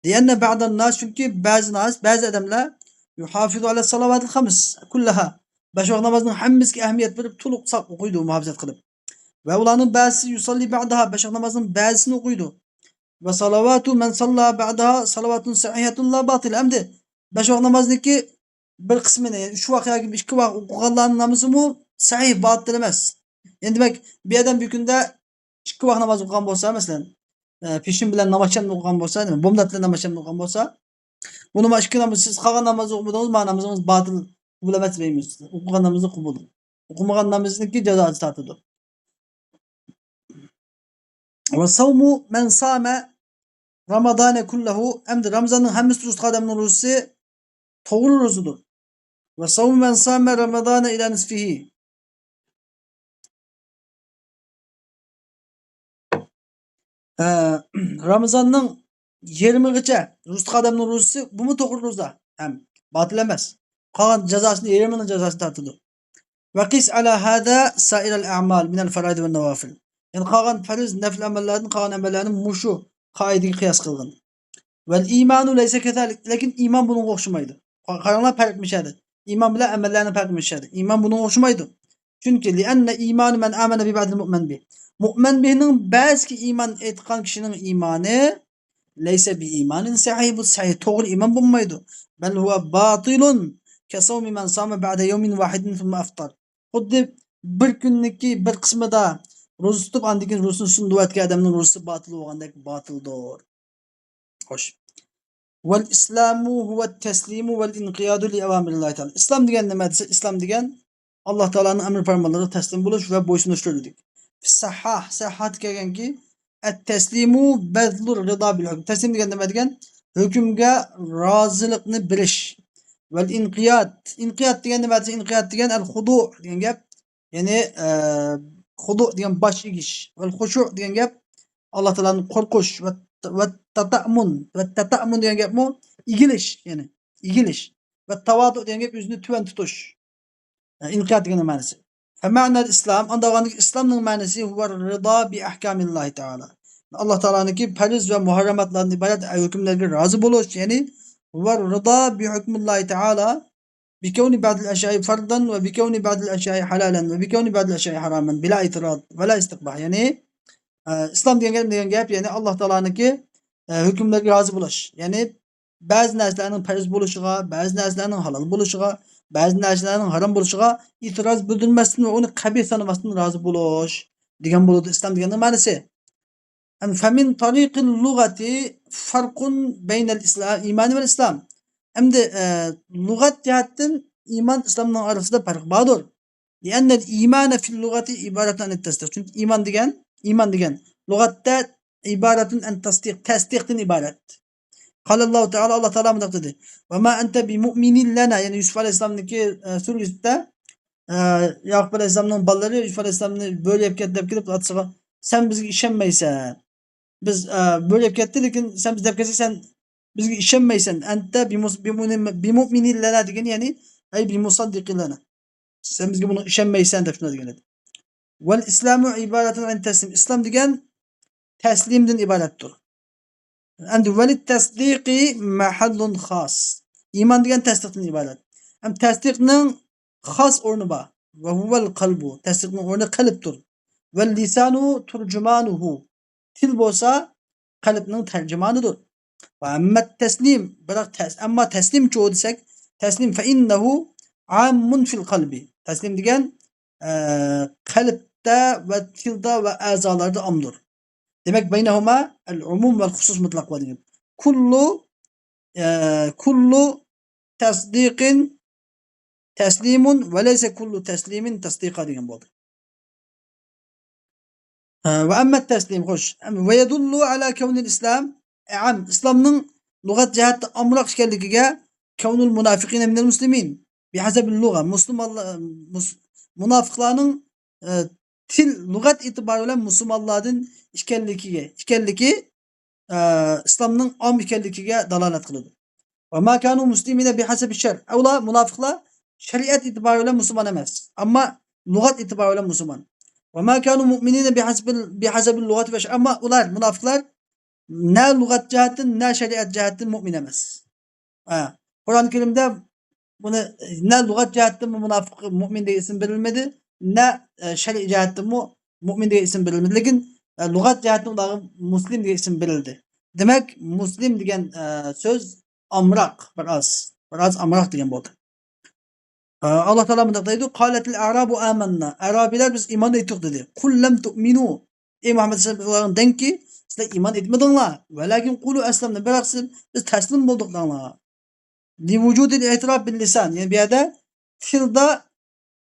لأن بعض الناس، چۈنكى بەزى ناس، بەزى ئادەملەر يحافظ على الصلوات الخمس كلها، بەش ۋاق نامازنىڭ ھەممىسىگە ئەھمىيەت بېرىپ، تولۇق ساق ئوقۇيدۇ، مۇھاپىزەت قىلىپ. ۋە ئۇلارنىڭ بەزىسى يصلي بعضها، بەش ۋاق نامازنىڭ بەزىسىنى ئوقۇيدۇ. وصلوات من صلى بعضها صلوات صحيحة لا باطلة. ئەمدى بەش ۋاق نامازنىڭكى بىر قىسمىنى، يەنى ئۈچ ۋاق ياكى ئىككى ۋاق ئوقۇغانلارنىڭ نامىزىمۇ سەھىھ، باتىل ئەمەس. يەنى دېمەك، بىر ئادەم بىر كۈندە ئىككى ۋاق ناماز ئوقۇغان بولسا، مەسىلەن، ئە، پېشىن بىلەن نامازشامنى ئوقۇغان بولسا، نېمە، بومدات بىلەن نامازشامنى ئوقۇغان بولسا، بۇنى ما ئىككى ناماز، سىز قالغان نامازنى ئوقۇمىدىڭىز، ما نامىزىڭىز باتىل، قوبۇل ئەمەس دەيمىز. ئوقۇغان نامىزى قوبۇل. ئوقۇمىغان نامىزىنىڭكى جازاسى تارتىدۇ. وصوم من صام رمضان كله، ئەمدى رامىزاننىڭ ھەممىسى روزا تۇتقان ئادەمنىڭ روزىسى توغرا روزىدۇر. وصوم من صام رمضان إلى نصفه. ئە، رامىزاننىڭ يېرىمىغىچە روزا تۇتقان ئادەمنىڭ روزىسى، بۇمۇ توغرا روزا ھەم باتىل ئەمەس. قالغان جازاسىنى، يېرىمىنىڭ جازاسىنى تارتىدۇ. وقس على هذا سائر الأعمال من الفرائض والنوافل. يەنى قالغان پەرز، نەپىل ئەمەللەردىن قالغان ئەمەللەرنى مۇشۇ قائىدىگە قىياس قىلغىن. والإيمان ليس كذلك، لېكىن ئىمان بۇنىڭغا ئوخشىمايدۇ. قا-، قاراڭلار، پەرق مۇشۇ يەردە. ئىمان بىلەن ئەمەللەرنىڭ پەرقى مۇشۇ يەردە. ئىمان بۇنىڭغا ئوخشىمايدۇ. چۈنكى لأن إيمان من آمن ببعض المؤمن به. مؤمن بهنىڭ بەزىسىگە ئىمان ئېيتقان كىشىنىڭ ئىمانى ليس بإيمان صحيح، بۇ سەھىھ، توغرا ئىمان بولمايدۇ. بل هو باطل كصوم من صام بعد يوم واحد ثم أفطر. خۇددى بىر كۈننىكى بىر قىسمىدا روزا تۇتۇپ، ئاندىن كېيىن روزىسىنى سۇندۇرۇۋەتكەن ئادەمنىڭ روزىسى باتىل بولغاندەك باتىلدۇر. خوش. والإسلام هو التسليم والانقياد لأوامر الله تعالى. ئىسلام دېگەن نېمە دېسە، ئىسلام دېگەن ئاللا تائالانىڭ ئەمر پەرمانلىرىغا تەسلىم بولۇش ۋە بويسۇنۇش دېدۇك. سەھھاھ، سەھھاھتا كەلگەنكى، التسليم بذل الرضا بالحكم. تەسلىم دېگەن نېمە دېگەن؟ ھۆكۈمگە رازىلىقنى بېرىش. والانقياد. ئىنقىياد دېگەن نېمە دېسە، ئىنقىياد دېگەن الخضوع دېگەن گەپ. يەنى، ئە، خۇدۇ دېگەن باش ئېگىش. والخشوع دېگەن گەپ ئاللا تائالادىن قورقۇش. ۋە، ۋە تاتەئمۇن. ۋە تاتەئمۇن دېگەن گەپمۇ ئېگىلىش، يەنى ئېگىلىش. ۋە تاۋادۇ دېگەن گەپ ئۆزىنى تۆۋەن تۇتۇش. ئە، ئىنقىياد دېگەننىڭ مەنىسى. فمعنى الإسلام، ئانداق بولغاندا ئىسلامنىڭ مەنىسى هو الرضا بأحكام الله تعالى. ئاللا تائالانىڭكى پەرز ۋە مۇھەررەماتلاردىن ئىبارەت ھۆكۈملەرگە رازى بولۇش، يەنى هو الرضا بحكم الله تعالى بكون بعض الأشياء فرضا وبكون بعض الأشياء حلالا وبكون بعض الأشياء حراما بلا اعتراض ولا استقباح. يەنى، ئە، ئىسلام دېگەن گەپ، دېگەن گەپ، يەنى ئاللا تائالانىڭكى، ئە، ھۆكۈملىرىگە رازى بولۇش. يەنى بەزى نەرسىلەرنىڭ پەرز بولۇشىغا، بەزى نەرسىلەرنىڭ ھالال بولۇشىغا، بەزى نەرسىلەرنىڭ ھارام بولۇشىغا ئېتىراز بىلدۈرمەستىن ۋە ئۇنى قەبىھ سانىماستىن رازى بولۇش دېگەن بولىدۇ ئىسلام دېگەننىڭ مەنىسى. فمن طريق اللغة فرق بين الإسلام، الإيمان والإسلام. ئەمدى، ئە، لۇغەت جەھەتتىن ئىمان ئىسلامنىڭ ئارىسىدا پەرق باردۇر. لأن الإيمان في اللغة عبارة عن التصديق. چۈنكى ئىمان دېگەن، ئىمان دېگەن لۇغەتتە عبارة عن التصديق، تەستىقتىن ئىبارەت. قال الله تعالى، ئاللا تائالا مۇنداق دېدى: وما أنت بمؤمن لنا، يەنى يۈسۈپ ئەلەيھىسسالامنىڭكى، ئە، سۈرىسىدە، ئە، ياقۇپ ئەلەيھىسسالامنىڭ بالىلىرى يۈسۈپ ئەلەيھىسسالامنى بۆرە يەپ كەتتى دەپ كېلىپ، ئاتىسىغا، سەن بىزگە ئىشەنمەيسەن. بىز، ئە، بۆرە يەپ كەتتى، لېكىن سەن بىز دەپ كەتسەك، سەن بىزگە ئىشەنمەيسەن. أنت بمؤمن، بمؤمن لنا دېگەن، يەنى، أي بمصدق لنا. سەن بىزگە بۇنى ئىشەنمەيسەن دەپ شۇنداق دېگەن ئىدى. والإسلام عبارة عن التسليم. ئىسلام دېگەن تەسلىمدىن ئىبارەتتۇر. ئەمدى وللتصديق محل خاص. ئىمان دېگەن تەستىقتىن ئىبارەت. ئەمدى تەستىقنىڭ خاس ئورنى بار. وهو القلب. تەستىقنىڭ ئورنى قەلبتۇر. واللسان ترجمانه. تىل بولسا قەلبنىڭ تەرجىمانىدۇر. وأما التسليم، بىراق تەس-، ئەمما تەسلىمچۇ دېسەك، تەسلىم فإنه عام في القلب. تەسلىم دېگەن، ئە، قەلبتە ۋە تىلدا ۋە ئەزالاردا ئامدۇر. دېمەك، بينهما العموم والخصوص مطلق بار دېگەن. كل، ئە، كل تصديق تسليم وليس كل تسليم تصديقا دېگەن بولدى. ھە، وأما التسليم، خوش. ويدل على كون الإسلام عام. ئىسلامنىڭ لۇغەت جەھەتتە ئامراق ئىكەنلىكىگە كون المنافقين من المسلمين بحسب اللغة. مۇسۇلمانلار، مۇس-، مۇناپىقلارنىڭ، ئە، تىل، لۇغەت ئېتىبارى بىلەن مۇسۇلمانلاردىن ئىكەنلىكىگە، ئىكەنلىكى ئە، ئىسلامنىڭ ئام ئىكەنلىكىگە دالالەت قىلىدۇ. وما كانوا مسلمين بحسب الشرع. ئۇلار مۇناپىقلار شەرىئەت ئېتىبارى بىلەن مۇسۇلمان ئەمەس. ئەمما لۇغەت ئېتىبارى بىلەن مۇسۇلمان. وما كانوا مؤمنين بحسب، بحسب اللغة والشرع. ئەمما ئۇلار، مۇناپىقلار، نە لۇغەت جەھەتتىن، نە شەرىئەت جەھەتتىن مۇئمىن ئەمەس. ھە، قۇرئان كەرىمدە بۇنى نە لۇغەت جەھەتتىنمۇ مۇناپىق، مۇئمىن دېگەن ئىسىم بېرىلمىدى، نە، ئە، شەرئىي جەھەتتىنمۇ مۇئمىن دېگەن ئىسىم بېرىلمىدى. لېكىن، ئە، لۇغەت جەھەتتىن ئۇلارغا مۇسلىم دېگەن ئىسىم بېرىلدى. دېمەك، مۇسلىم دېگەن، ئە، سۆز ئامراق، بىر ئاز، بىر ئاز ئامراق دېگەن بولدى. ئە، ئاللا تائالا مۇنداق دەيدۇ: قالت الأعراب آمنا. ئەرابىيلەر بىز ئىمان ئېيتتۇق دېدى. قل لم تؤمنوا. ئەي مۇھەممەد ئەلەيھىسسالام، ئۇلارغا دەڭكى، سىلەر ئىمان ئېيتمىدىڭلار. ولكن قولوا أسلمنا. بىراق سىز، بىز تەسلىم بولدۇق دەڭلار. لوجۇدىل ئېتىراپ بىل لىسان. يەنى بۇ يەردە تىلدا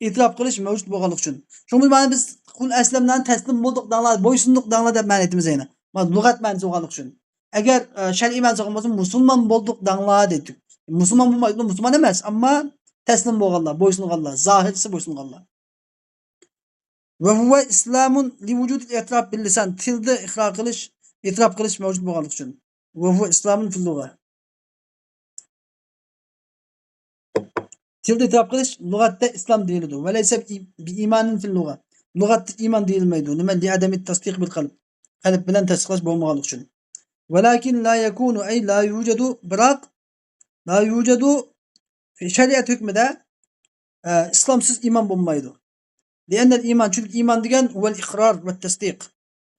ئېتىراپ قىلىش مەۋجۇت بولغانلىقى ئۈچۈن. شۇڭا مانا بىز قۇل ئەسلەمنانى تەسلىم بولدۇق دەڭلار، بويسۇندۇق دەڭلار دەپ مەنە ئېيتىمىز يەنە. مانا لۇغەت مەنىسى بولغانلىقى ئۈچۈن. ئەگەر، ئە، شەرئىي مەنىسى بولغان بولسا، مۇسۇلمان بولدۇق دەڭلار دەيتتۇق. مۇسۇلمان بولمايدۇ، مۇسۇلمان ئەمەس، ئەمما تەسلىم بولغانلار، بويسۇنغانلار، زاھىرسى بويسۇنغانلار. وهو إسلام لوجود الإعتراف باللسان. تىلدا ئىقرار قىلىش، ئېتىراپ قىلىش مەۋجۇت بولغانلىقى ئۈچۈن. وهو إسلام في اللغة. تىلدا ئېتىراپ قىلىش لۇغەتتە ئىسلام دېيىلىدۇ. وليس بإيمان في اللغة. لۇغەتتە ئىمان دېيىلمەيدۇ. نېمە؟ لعدم التصديق بالقلب. قەلب بىلەن تەستىقلاش بولمىغانلىقى ئۈچۈن. ولكن لا يكون، أي لا يوجد، بىراق لا يوجد، شەرىئەت ھۆكمىدە، ئە، ئىسلامسىز ئىمان بولمايدۇ. لأن الإيمان، چۈنكى ئىمان دېگەن هو الإقرار والتصديق.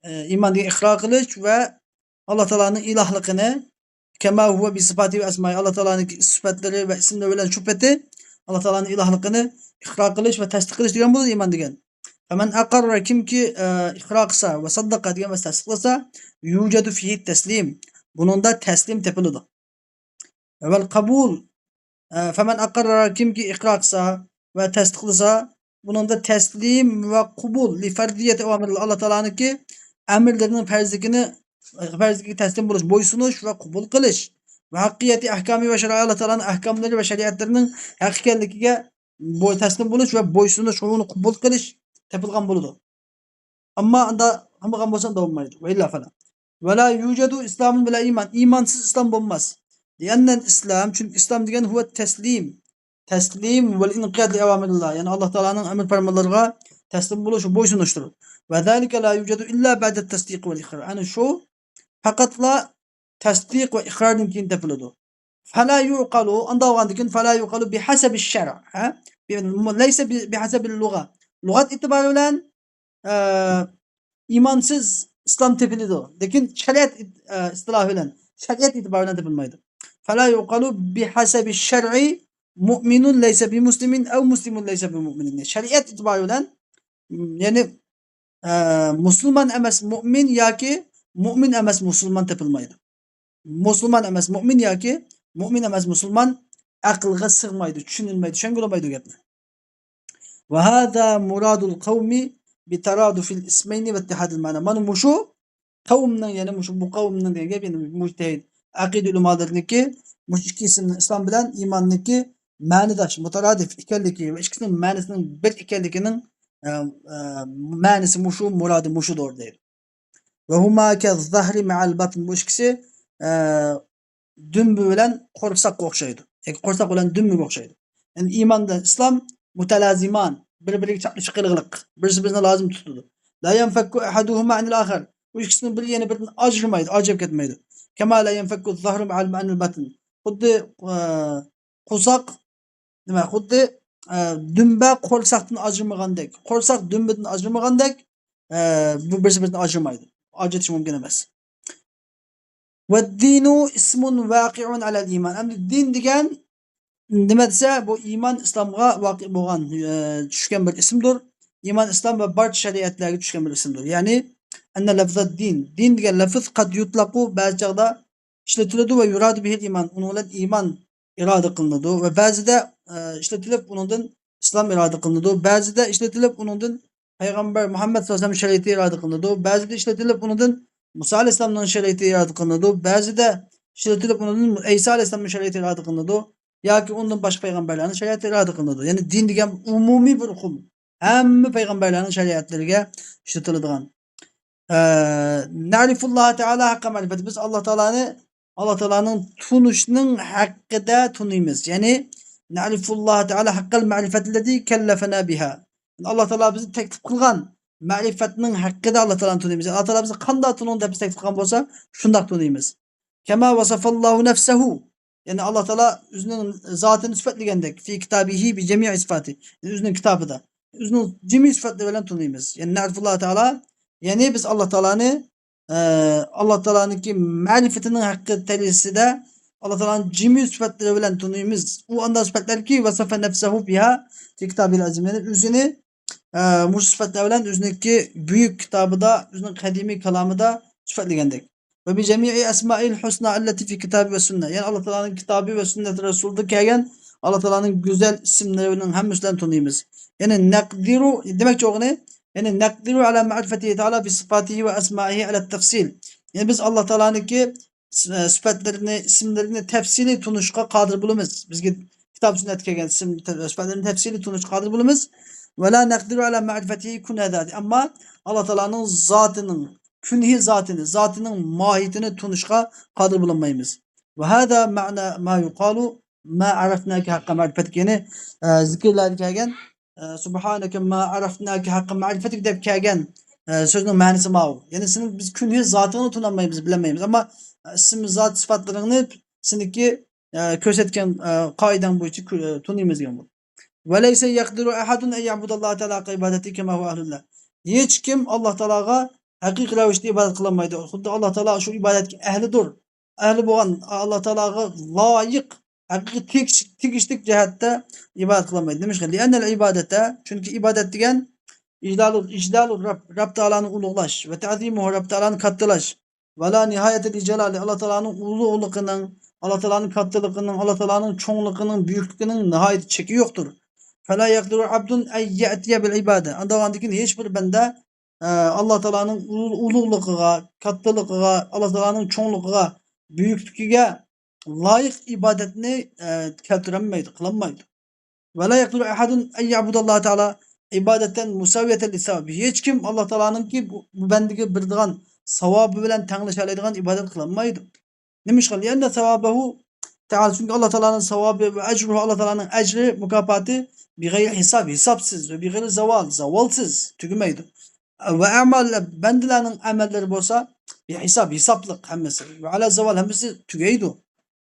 ئە، ئىمان دېگەن ئىقرار قىلىش ۋە ئاللا تائالانىڭ ئىلاھلىقىنى، كما هو بصفاته وأسمائه، ئاللا تائالانىڭ سۈپەتلىرى ۋە ئىسىملىرى بىلەن شۇ پېتى ئاللا تائالانىڭ ئىلاھلىقىنى ئىقرار قىلىش ۋە تەستىق قىلىش دېگەن بولىدۇ ئىمان دېگەن. فمن أقر، كىمكى، ئە، ئىقرار قىلسا، وصدق دېگەن ۋە تەستىقلىسا، يوجد فيه التسليم، بۇنىڭدا تەسلىم تېپىلىدۇ. ۋەل قەبۇل، ئە، فەمەن ئەقەررە، كىمكى ئىقرار قىلسا ۋە تەستىقلىسا، بۇنىڭدا تەسلىم ۋە قوبۇل، لىفەردىيەتى ئاۋامىرىللا، ئاللا تائالانىڭكى ئەمىرلىرىنىڭ پەرزلىكىنى، پەرزلىكىگە تەسلىم بولۇش، بويسۇنۇش ۋە قوبۇل قىلىش، ۋە ھەققىيەتى ئەھكامى ۋە شەرائى، ئاللا تائالانىڭ ئەھكاملىرى ۋە شەرىئەتلىرىنىڭ ھەق ئىكەنلىكىگە بوي-، تەسلىم بولۇش ۋە بويسۇنۇش، ئۇنى قوبۇل قىلىش تېپىلغان بولىدۇ. ئەمما ئاندا قىلمىغان بولسا ئاندا بولمايدۇ. ۋەئىللا فەلا. ۋەلا يۇجەدۇ ئىسلامۇن بىلا ئىمان. ئىمانسىز ئىسلام بولماس. لىئەننەل ئىسلام، چۈنكى ئىسلام دېگەن ھۇۋە تەسلىم. تەسلىم ۋەل ئىنقىياد لىئەۋامىرىللا. يەنى ئاللا تائالانىڭ ئەمر پەرمانلىرىغا تەسلىم بولۇش، بويسۇنۇشتۇر. ۋە زالىكە لا يۇجەدۇ ئىللا بەدەت تەسدىق ۋەل ئىقرار. ئەنە شۇ پەقەتلا تەسدىق ۋە ئىقراردىن كېيىن تېپىلىدۇ. فەلا يۇقالۇ، ئاندا بولغاندىن كېيىن، فەلا يۇقالۇ بىھەسەبى شەرئ. ھە؟ بى-، لەيسە بى-، بىھەسەبى لۇغە. لۇغەت ئېتىبارى بىلەن، ئە، ئىمانسىز ئىسلام تېپىلىدۇ. لېكىن شەرىئەت ئىت-، ئە، ئىستىلاھى بىلەن، شەرىئەت ئېتىبارى بىلەن تېپىلمايدۇ. فەلا يۇقالۇ بىھەسەبى شەرئى مۇئمىنۇن لەيسە بىمۇسلىمىن ئەۋ مۇسلىمۇن لەيسە بىمۇئمىنىن. شەرىئەت ئېتىبارى بىلەن، يەنى ئە، مۇسۇلمان ئەمەس مۇئمىن ياكى مۇئمىن ئەمەس مۇسۇلمان تېپىلمايدۇ. مۇسۇلمان ئەمەس مۇئمىن ياكى مۇئمىن ئەمەس مۇسۇلمان ئەقىلگە سىغمايدۇ، چۈشىنىلمەيدۇ، چۈشەنگىلى بولمايدۇ گەپنى. ۋە ھازا مۇرادۇل قەۋمى بىتارادۇفىل ئىسمەينى ۋە ئىتتىھادىل مەنا. مانا مۇشۇ قەۋمنىڭ، يەنى مۇشۇ بۇ قەۋمنىڭ دېگەن گەپ، يەنى مۇجتەھىد، ئەقىدە ئۆلىمالىرىنىڭكى مۇشۇ ئىككى ئىسىمنى، ئىسلام بىلەن ئىماننىڭكى مەنىداش، مۇتارادىف ئىكەنلىكى ۋە ئىككىسىنىڭ مەنىسىنىڭ بىر ئىكەنلىكىنىڭ، ئە، ئە، مەنىسى مۇشۇ، مۇرادى مۇشۇدۇر دەيدۇ. ۋە ھۇما كەززەھرى مەئەل باتن، بۇ ئىككىسى، ئە، دۈمبە بىلەن قورساققا ئوخشايدۇ. ياكى قورساق بىلەن دۈمبىگە ئوخشايدۇ. يەنى ئىمان بىلەن ئىسلام مۇتەلازىمان، بىر-بىرىگە چاپلىشىپ قېلىغلىق، بىرسى بىرسىنى لازىم تۇتىدۇ. لا يەنفەككۇ ئەھەدۇھۇما ئەنىل ئاخەر. بۇ ئىككىسىنىڭ بىرى يەنە بىرىدىن ئاجرىمايدۇ، ئاجرىپ كەتمەيدۇ. كەما لا يەنفەككۇ زەھرۇ ئەنىل باتن. خۇددى، ئە، قورساق، نېمە، خۇددى، ئە، دۈمبە قورساقتىن ئاجرىمىغاندەك، قورساق دۈمبىدىن ئاجرىمىغاندەك، ئە، بۇ بىرسى بىرسىدىن ئاجرىمايدۇ. ئاجرىتىش مۇمكىن ئەمەس. ۋەددىنۇ ئىسمۇن ۋەقىئۇن ئەلەل ئىمان. ئەمدى دىن دېگەن نېمە دېسە، بۇ ئىمان ئىسلامغا ۋەقىئ بولغان، ئە، چۈشكەن بىر ئىسىمدۇر. ئىمان ئىسلام ۋە بارچە شەرىئەتلەرگە چۈشكەن بىر ئىسىمدۇر. يەنى، ئەننە لەفزەت دىن. دىن دېگەن لەفز قەد يۇتلەقۇ، بەزى چاغدا ئىشلىتىلىدۇ، ۋە يۇرادۇ بىھىل ئىمان، ئۇنىڭ بىلەن ئىمان ئىرادە قىلىنىدۇ ۋە بەزىدە، ئە، ئىشلىتىلىپ، ئۇنىڭدىن ئىسلام ئىرادە قىلىنىدۇ، بەزىدە ئىشلىتىلىپ، ئۇنىڭدىن پەيغەمبەر مۇھەممەد سەللەللاھۇ ئەلەيھى ۋەسەللەم شەرىئىتى ئىرادە قىلىنىدۇ، بەزىدە ئىشلىتىلىپ، ئۇنىڭدىن مۇسا ئەلەيھىسسالامنىڭ شەرىئىتى ئىرادە قىلىنىدۇ، بەزىدە ئىشلىتىلىپ، ئۇنىڭدىن ئەيسا ئەلەيھىسسالامنىڭ شەرىئىتى ئىرادە قىلىنىدۇ ياكى ئۇندىن باشقا پەيغەمبەرلەرنىڭ شەرىئىتى ئىرادە قىلىنىدۇ. يەنى دىن دېگەن ئومۇمىي بىر ئۇقۇم، ھەممە پەيغەمبەرلەرنىڭ شەرىئەتلىرىگە ئىشلىتىلىدىغان. ئە، نەرىفۇللاھە تەئالا ھەققە مەرىپەت. بىز ئاللا تائالانى، ئاللا تائالانىڭ تونۇشنىڭ ھەققىدە تونۇيمىز. يەنى، نەرىفۇللاھە تەئالا ھەققەل مەرىپەتلەزى كەللەفەنا بىھا. ئاللا تائالا بىزنى تەكلىپ قىلغان مەرىپەتنىڭ ھەققىدە ئاللا تائالانى تونۇيمىز. يەنى ئاللا تائالا بىزنى قانداق تونۇڭ دەپ بىز تەكلىپ قىلغان بولسا، شۇنداق تونۇيمىز. كەما ۋەسەفەللاھۇ نەفسەھۇ. يەنى ئاللا تائالا ئۆزىنىڭ زاتىنى سۈپەتلىگەندەك، في كتابه بجميع صفاته. يەنى ئۆزىنىڭ كىتابىدا. ئۆزىنىڭ جىمى سۈپەتلىرى بىلەن تونۇيمىز. يەنى نەرىفۇللاھە تائالا، يەنى بىز ئاللا تائالانى، ئە، ئاللا تائالانىڭكى مەرىپىتىنىڭ ھەققىدە تەرىزىسىدە ئاللا تائالانى جىمى سۈپەتلىرى بىلەن تونۇيمىز. ئۇ ئانداق سۈپەتلەركى، ۋەسەفە نەفسەھۇ بىھا في كتابه العظيم. يەنى ئۆزىنى، ئە، مۇشۇ سۈپەتلەر بىلەن ئۆزىنىڭكى بۈيۈك كىتابىدا، ئۆزىنىڭ قەدىمىي كالامىدا سۈپەتلىگەندەك. وبجميع أسمائه الحسنى التي في الكتاب والسنة. يەنى ئاللا تائالانىڭ كىتابى ۋە سۈننەت رەسۇلىدا كەلگەن ئاللا تائالانىڭ گۈزەل ئىسىملىرىنىڭ ھەممىسى بىلەن تونۇيمىز. يەنى نەقدىرۇ دېمەكچى بولغىنى، يەنى نەقدىرۇ ئەلا مەرىپەتىھى تائالا بىسىفاتىھى ۋە ئەسمائىھى ئەلەت تەفسىل. يەنى بىز ئاللا تائالانىڭكى س-، سۈپەتلىرىنى، ئىسىملىرىنى تەپسىلىي تونۇشقا قادىر بولىمىز. بىزگە كىتاب سۈننەتتە كەلگەن ئىسىم، سۈپەتلىرىنى تەپسىلىي تونۇشقا قادىر بولىمىز. ۋەلا نەقدىرۇ ئەلا مەرىپەتىھى كۇنھە زاتى. ئەمما ئاللا تائالانىڭ زاتىنىڭ كۈنھى زاتىنى، زاتىنىڭ ماھىيىتىنى تونۇشقا قادىر بولالمايمىز. وهذا معنى ما يقال ما عرفناك حق معرفتك. يەنى، ئە، زىكىرلەردە كەلگەن، ئە، سبحانك ما عرفناك حق معرفتك دەپ كەلگەن، ئە، سۆزنىڭ مەنىسى ماۋۇ. يەنى سېنىڭ بىز كۈنھى زاتىڭنى تونالمايمىز، بىلەلمەيمىز. ئەمما، ئە، ئىسىم زات سىپاتلىرىڭنى سېنىڭكى، ئە، كۆرسەتكەن، ئە، قائىدەڭ بويىچە كۆ-، ئە، تونۇيمىز دېگەن بۇ. وليس يقدر أحد أن يعبد الله تعالى حق عبادته كما هو أهل له. ھېچكىم ئاللا تائالاغا ھەقىقىي رەۋىشتە ئىبادەت قىلالمايدۇ. خۇددى ئاللا تائالا شۇ ئىبادەتكە ئەھلىدۇر. ئەھلى بولغان، ئاللا تائالاغا لايىق، ھەقىقىي تېگىش-، تېگىشلىك جەھەتتە ئىبادەت قىلالمايدۇ. نېمىشقا؟ لأن العبادة، چۈنكى ئىبادەت دېگەن إجلال، إجلال الرب، رەب تائالانى ئۇلۇغلاش، وتعظيمه، رەب تائالانى كاتتىلاش، ولا نهاية لجلاله، ئاللا تائالانىڭ ئۇلۇغلۇقىنىڭ، ئاللا تائالانىڭ كاتتىلىقىنىڭ، ئاللا تائالانىڭ چوڭلۇقىنىڭ، بۈيۈكلۈكىنىڭ ناھايىتى چېكى يوقتۇر. فلا يقدر عبد أن يأتي بالعبادة. ئاندىن كېيىن ھېچ بىر بەندە، ئە، ئاللا تائالانىڭ ئۇل-، ئۇلۇغلۇقىغا، كاتتىلىقىغا، ئاللا تائالانىڭ چوڭلۇقىغا، بۈيۈكلۈكىگە لايىق ئىبادەتنى، ئە، كەلتۈرەلمەيدۇ، قىلالمايدۇ. ولا يقدر أحد أن يعبد الله تعالى عبادة مساوية لثوابه. ھېچكىم ئاللا تائالانىڭكى بۇ، بۇ بەندىگە بېرىدىغان ساۋابى بىلەن تەڭلىشەلەيدىغان ئىبادەت قىلالمايدۇ. نېمىشقا؟ لأن ثوابه تعالى، چۈنكى ئاللا تائالانىڭ ساۋابى، وأجره، ئاللا تائالانىڭ ئەجرى، مۇكاپاتى، بغير حساب، ھېسابسىز، وبغير زوال، زاۋالسىز، تۈگىمەيدۇ. وأعمال، بەندىلەرنىڭ ئەمەللىرى بولسا، بىھىساب، ھېسابلىق ھەممىسى. وعلى زوال، ھەممىسى تۈگەيدۇ.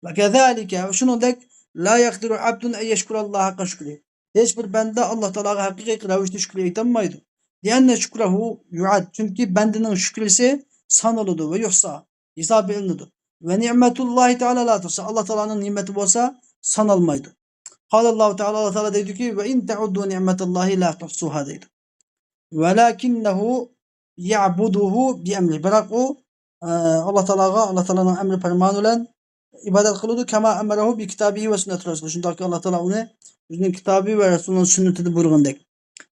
وكذلك، شۇنىڭدەك، لا يقدر عبد أن يشكر الله حق شكره. ھېچ بىر بەندە ئاللا تائالاغا ھەقىقىي رەۋىشتە شۈكۈر ئېيتالمايدۇ. لأن شكره يعد، چۈنكى بەندىنىڭ شۈكرىسى سانىلىدۇ، ويحصى، ھېسابى ئېلىنىدۇ. ونعمة الله تعالى لا تحصى، ئاللا تائالانىڭ نېمىتى بولسا سانالمايدۇ. قال الله تعالى، ئاللا تائالا دەيدۇكى، وإن تعدوا نعمة الله لا تحصوها دەيدۇ. ولكنه يعبده بأمره. بىراق ئۇ، ئە، ئاللا تائالاغا، ئاللا تائالانىڭ ئەمرى پەرمانى بىلەن ئىبادەت قىلىدۇ. كما أمره بكتابه وسنة رسوله. شۇنداقكى ئاللا تائالا ئۇنى ئۆزىنىڭ كىتابى ۋە رەسۇلىنىڭ سۈننىتىدە بۇيرۇغىنىدەك.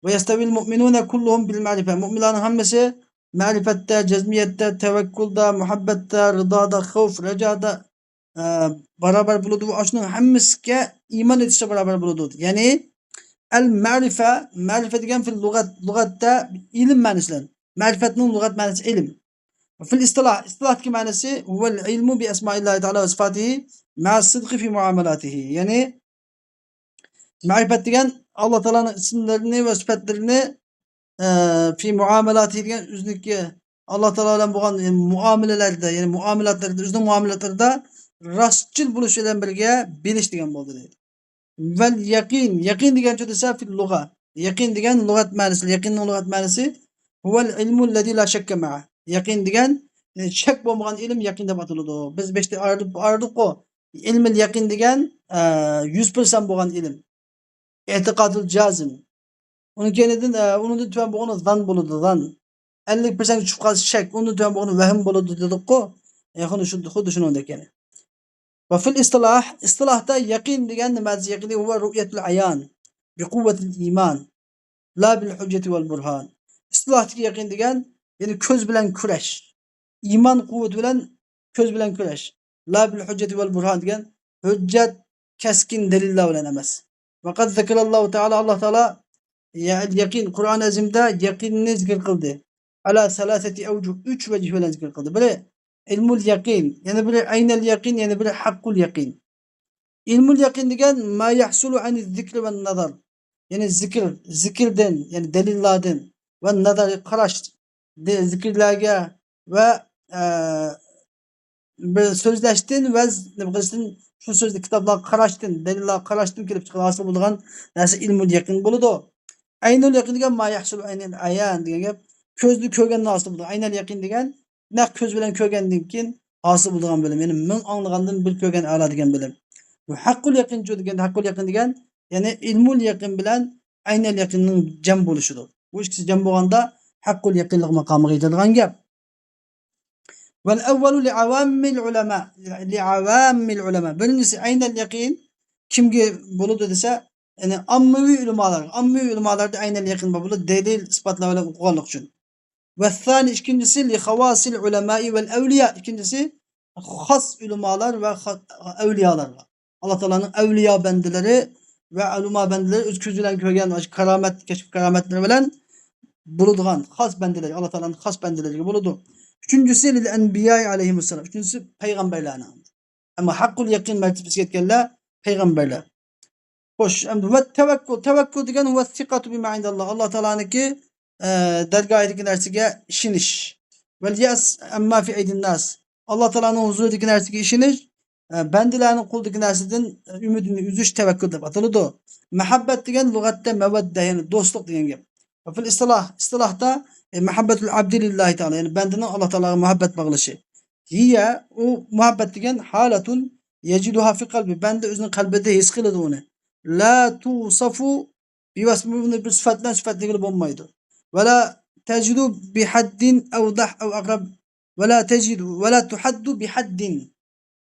ويستوي المؤمنون كلهم بالمعرفة. مۆمىنلارنىڭ ھەممىسى مەرىپەتتە، جەزمىيەتتە، تەۋەككۈلدە، مۇھەببەتتە، رىدادا، خەۋپ، رەجادا، ئە، باراۋەر بولىدۇ. ئاشۇنىڭ ھەممىسىگە ئىمان ئېيتىشتا باراۋەر بولىدۇ. يەنى، ئەل مەرىفە، مەرىفە دېگەن فىل لۇغەت، لۇغەتتە ئىلىم مەنىسى بىلەن. مەرىپەتنىڭ لۇغەت مەنىسى ئىلىم. فىل ئىستىلاھ، ئىستىلاھتىكى مەنىسى، هو العلم بأسماء الله تعالى وصفاته مع الصدق في معاملاته. يەنى، مەرىپەت دېگەن ئاللا تائالانىڭ ئىسىملىرىنى ۋە سۈپەتلىرىنى، ئە، في معاملاته دېگەن ئۆزىنىڭكى ئاللا تائالا بىلەن بولغان، يەنى مۇئامىلىلەردە، يەنى مۇئامىلاتلىرىدا، ئۆزىنىڭ مۇئامىلاتلىرىدا راستچىل بولۇش بىلەن بىرگە بىلىش دېگەن بولدى دەيدۇ. ۋەل يەقىن، يەقىن دېگەنچۇ دېسە، فىل لۇغە. يەقىن دېگەن لۇغەت مەنىسى، يەقىننىڭ لۇغەت مەنىسى، هو العلم الذي لا شك معه. يەقىن دېگەن، ئە، شەك بولمىغان ئىلىم يەقىن دەپ ئاتىلىدۇ. بىز بېشتا ئايرىدۇق، ئايرىدۇققۇ. ئىلمىل يەقىن دېگەن، ئە، يۈز پىرسەنت بولغان ئىلىم. ئېتىقادۇل جازىم. ئۇنىڭ كەينىدىن، ئە، ئۇنىڭدىن تۆۋەن بولغىنى زان بولىدۇ، زان. ئەللىك پىرسەنتكە چۈشۈپ قالسا شەك، ئۇنىڭدىن تۆۋەن بولغىنى ۋەھىم بولىدۇ دېدۇققۇ. ئە، خۇددى شۇ، خۇددى شۇنىڭدەك يەنى. وفي الاصطلاح، ئىستىلاھتا يەقىن دېگەن نېمە دېسە، يەقىن دېگەن هو رؤية العيان بقوة الإيمان لا بالحجة والبرهان. ئىستىلاھتىكى يەقىن دېگەن، يەنى كۆز بىلەن كۆرۈش. ئىمان قۇۋۋىتى بىلەن، كۆز بىلەن كۆرۈش. لا بالحجة والبرهان دېگەن ھۆججەت، كەسكىن دەلىللەر بىلەن ئەمەس. وقد ذكر الله تعالى، ئاللا تائالا يەقىن، قۇرئان ئەزىمدە يەقىننى زىكىر قىلدى. على ثلاثة أوجه، ئۈچ ۋەجىھ بىلەن زىكىر قىلدى. بىرى ئىلمۇل يەقىن، يەنە بىرى ئەينەل يەقىن، يەنە بىرى ھەققۇل يەقىن. ئىلمۇل يەقىن دېگەن ما يحصل عن الذكر والنظر. يەنى زىكىر، زىكىردىن، يەنى دەلىللاردىن ۋە نەزەر، قاراش، دە-، زىكىرلەرگە ۋە، ئە، بىر سۆزلەشتىن ۋە نېمە قىلىشتىن، شۇ سۆزنى كىتابلارغا قاراشتىن، دەلىللارغا قاراشتىن كېلىپ چىقىدۇ، ھاسىل بولىدىغان نەرسە ئىلمۇل يەقىن بولىدۇ. ئەينۇل يەقىن دېگەن ما يحصل عن العيان دېگەن گەپ، كۆزدە كۆرگەندىن ھاسىل بولىدۇ. ئەينەل يەقىن دېگەن نەق كۆز بىلەن كۆرگەندىن كېيىن ھاسىل بولىدىغان بىلىم، يەنى مىڭ ئاڭلىغاندىن بىر كۆرگەن ئەلا دېگەن بىلىم. بۇ ھەققۇل يەقىنچۇ دېگەن، ھەققۇل يەقىن دېگەن، يەنى ئىلمۇل يەقىن بىلەن ئەينەل يەقىننىڭ جەم بولۇشىدۇر. بۇ ئىككىسى جەم بولغاندا ھەققۇل يەقىنلىق ماقامىغا يېتىدىغان گەپ. والأول لعوام العلماء، لعوام العلماء. بىرىنچىسى ئەينەل يەقىن كىمگە بولىدۇ دېسە، يەنى ئاممىۋى ئۆلىمالارغا، ئاممىۋى ئۆلىمالاردا ئەينەل يەقىن بار بولىدۇ، دەلىل، ئىسپاتلار بىلەن ئوقۇغانلىقى ئۈچۈن. والثاني، ئىككىنچىسى، لخواص العلماء والأولياء، ئىككىنچىسى خاس ئۆلىمالار ۋە خا-، ئەۋلىيالارغا. ئاللا تائالانىڭ ئەۋلىيا بەندىلىرى ۋە ئۆلىما بەندىلىرى ئۆز كۆزى بىلەن كۆرگەن كارامەت، كەشپ كارامەتلىرى بىلەن بولىدىغان خاس بەندىلەر، ئاللا تائالانىڭ خاس بەندىلىرىگە بولىدۇ. ئۈچىنچىسى، لىل ئەنبىيائى ئەلەيھىمۇسسالام، ئۈچىنچىسى پەيغەمبەرلەرنىڭ. ئەمما ھەققۇل يەقىن مەرتىۋىسىگە يەتكەنلەر پەيغەمبەرلەر. خوش، ئەمدى ۋە تەۋەككۇل. تەۋەككۇل دېگەن ۋە سىقاتۇ بىما ئىندەللا. ئاللا تائالانىڭكى، ئە، دەرگاھىدىكى نەرسىگە ئىشىنىش. ۋەل يەس ئەمما فى ئەيدىن ناس. ئاللا تائالانىڭ ھۇزۇرىدىكى نەرسىگە ئىشىنىش، ئە، بەندىلەرنىڭ قولىدىكى نەرسىدىن، ئە، ئۈمىدىنى ئۈزۈش تەۋەككۇل دەپ ئاتىلىدۇ. مەھەببەت دېگەن لۇغەتتە مەۋەددە، يەنى دوستلۇق دېگەن گەپ. ۋە فىل ئىستىلاھ، ئىستىلاھتا، ئە، مەھەببەتۇل ئەبدى لىللاھى تائالا، يەنى بەندىنىڭ ئاللا تائالاغا مۇھەببەت باغلىشى. ھىيە، ئۇ مۇھەببەت دېگەن ھالەتۇن يەجىدۇھا فى قەلبى، بەندە ئۆزىنىڭ قەلبىدە ھېس قىلىدۇ ئۇنى. لا توصفۇ بىۋەسف، بۇنى بىر سۈپەت بىلەن سۈپەتلىگىلى بولمايدۇ. ۋەلا تەجىدۇ بىھەددىن ئەۋدەھ ئەۋ ئەقرەب، ۋەلا تەجىدۇ، ۋەلا تۇھەددۇ بىھەددىن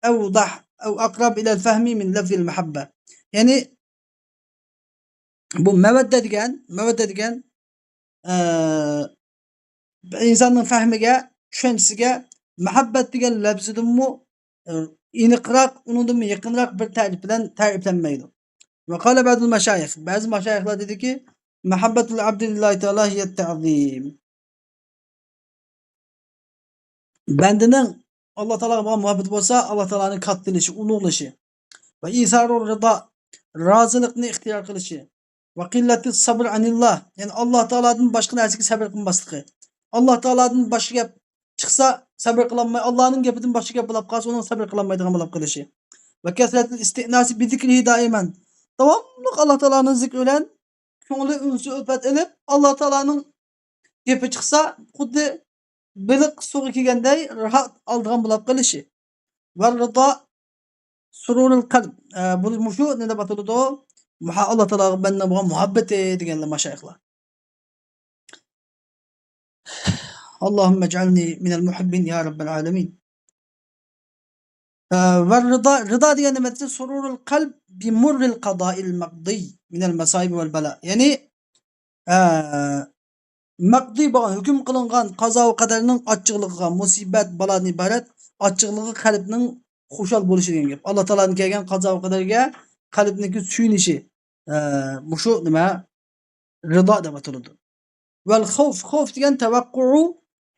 ئەۋدەھ ئەۋ ئەقرەب ئىلەل فەھمى مىن لەفزىل مەھەببە. يەنى، بۇ مەۋەددە دېگەن، مەۋەددە دېگەن، ئە، ئىنساننىڭ فەھمىگە، چۈشەنچىسىگە مەھەببەت دېگەن لەپزىدىنمۇ، ئە، ئېنىقراق، ئۇنىڭدىنمۇ يېقىنراق بىر تەرىپ بىلەن تەرىپلەنمەيدۇ. ۋە قالە بەزۇل مەشايىخ، بەزى مەشايىخلار دېدىكى، مەھەببەتۇل ئەبدى لىللاھى تائالا ھىيەت تەئزىم. بەندىنىڭ ئاللا تائالاغا بولغان مۇھەببىتى بولسا، ئاللا تائالانى كاتتىلىشى، ئۇلۇغلىشى. ۋە ئىسارۇر رىدا، رازىلىقنى ئىختىيار قىلىشى. ۋە قىللەتى سەبر ئەنىللا، يەنى ئاللا تائالادىن باشقا نەرسىگە سەبر قىلماسلىقى. ئاللا تائالادىن باشقا گەپ چىقسا، سەبر قىلالماي، ئاللانىڭ گېپىدىن باشقا گەپ بولاپ قالسا، ئۇنىڭ سەبر قىلالمايدىغان بولۇپ قېلىشى. ۋە كەسرەتىل ئىستىئناسى بىزىكرىھى دائىمەن، داۋاملىق ئاللا تائالانىڭ زىكرى بىلەن كۆڭلى ئۈنسى ئۈلپەت ئېلىپ، ئاللا تائالانىڭ گېپى چىقسا، خۇددى بېلىق سۇغا كىرگەندەي راھەت ئالىدىغان بولاپ قېلىشى. ۋە رىدا سۇرۇرۇل قەلب. ئە، بۇ مۇشۇ نېمە دەپ ئاتىلىدۇ؟ مۇھا-، ئاللا تائالاغا بەندە بولغان مۇھەببىتى دېگەنلەر مەشايىخلار. اللهم اجعلني من المحبين يا رب العالمين. ئە، ۋە رىدا، رىدا دېگەن نېمە دېسە، سۇرۇرۇل قەلب بىمۇررىل قەزائىل مەقدىي مىنەل مەسائىب ۋەل بەلا. يەنى، ئە، مەقدىي بولغان، ھۆكۈم قىلىنغان قازا ۋە قەدەرنىڭ ئاچچىقلىقىغا، مۇسىبەت، بالادىن ئىبارەت ئاچچىقلىقىغا قەلبنىڭ خۇشال بولۇشى دېگەن گەپ. ئاللا تائالادىن كەلگەن قازا ۋە قەدەرگە قەلبنىڭكى سۆيۈنۈشى، ئە، مۇشۇ نېمە؟ رىدا دەپ ئاتىلىدۇ. ۋەل خوف، خوف دېگەن تەۋەققۇئۇ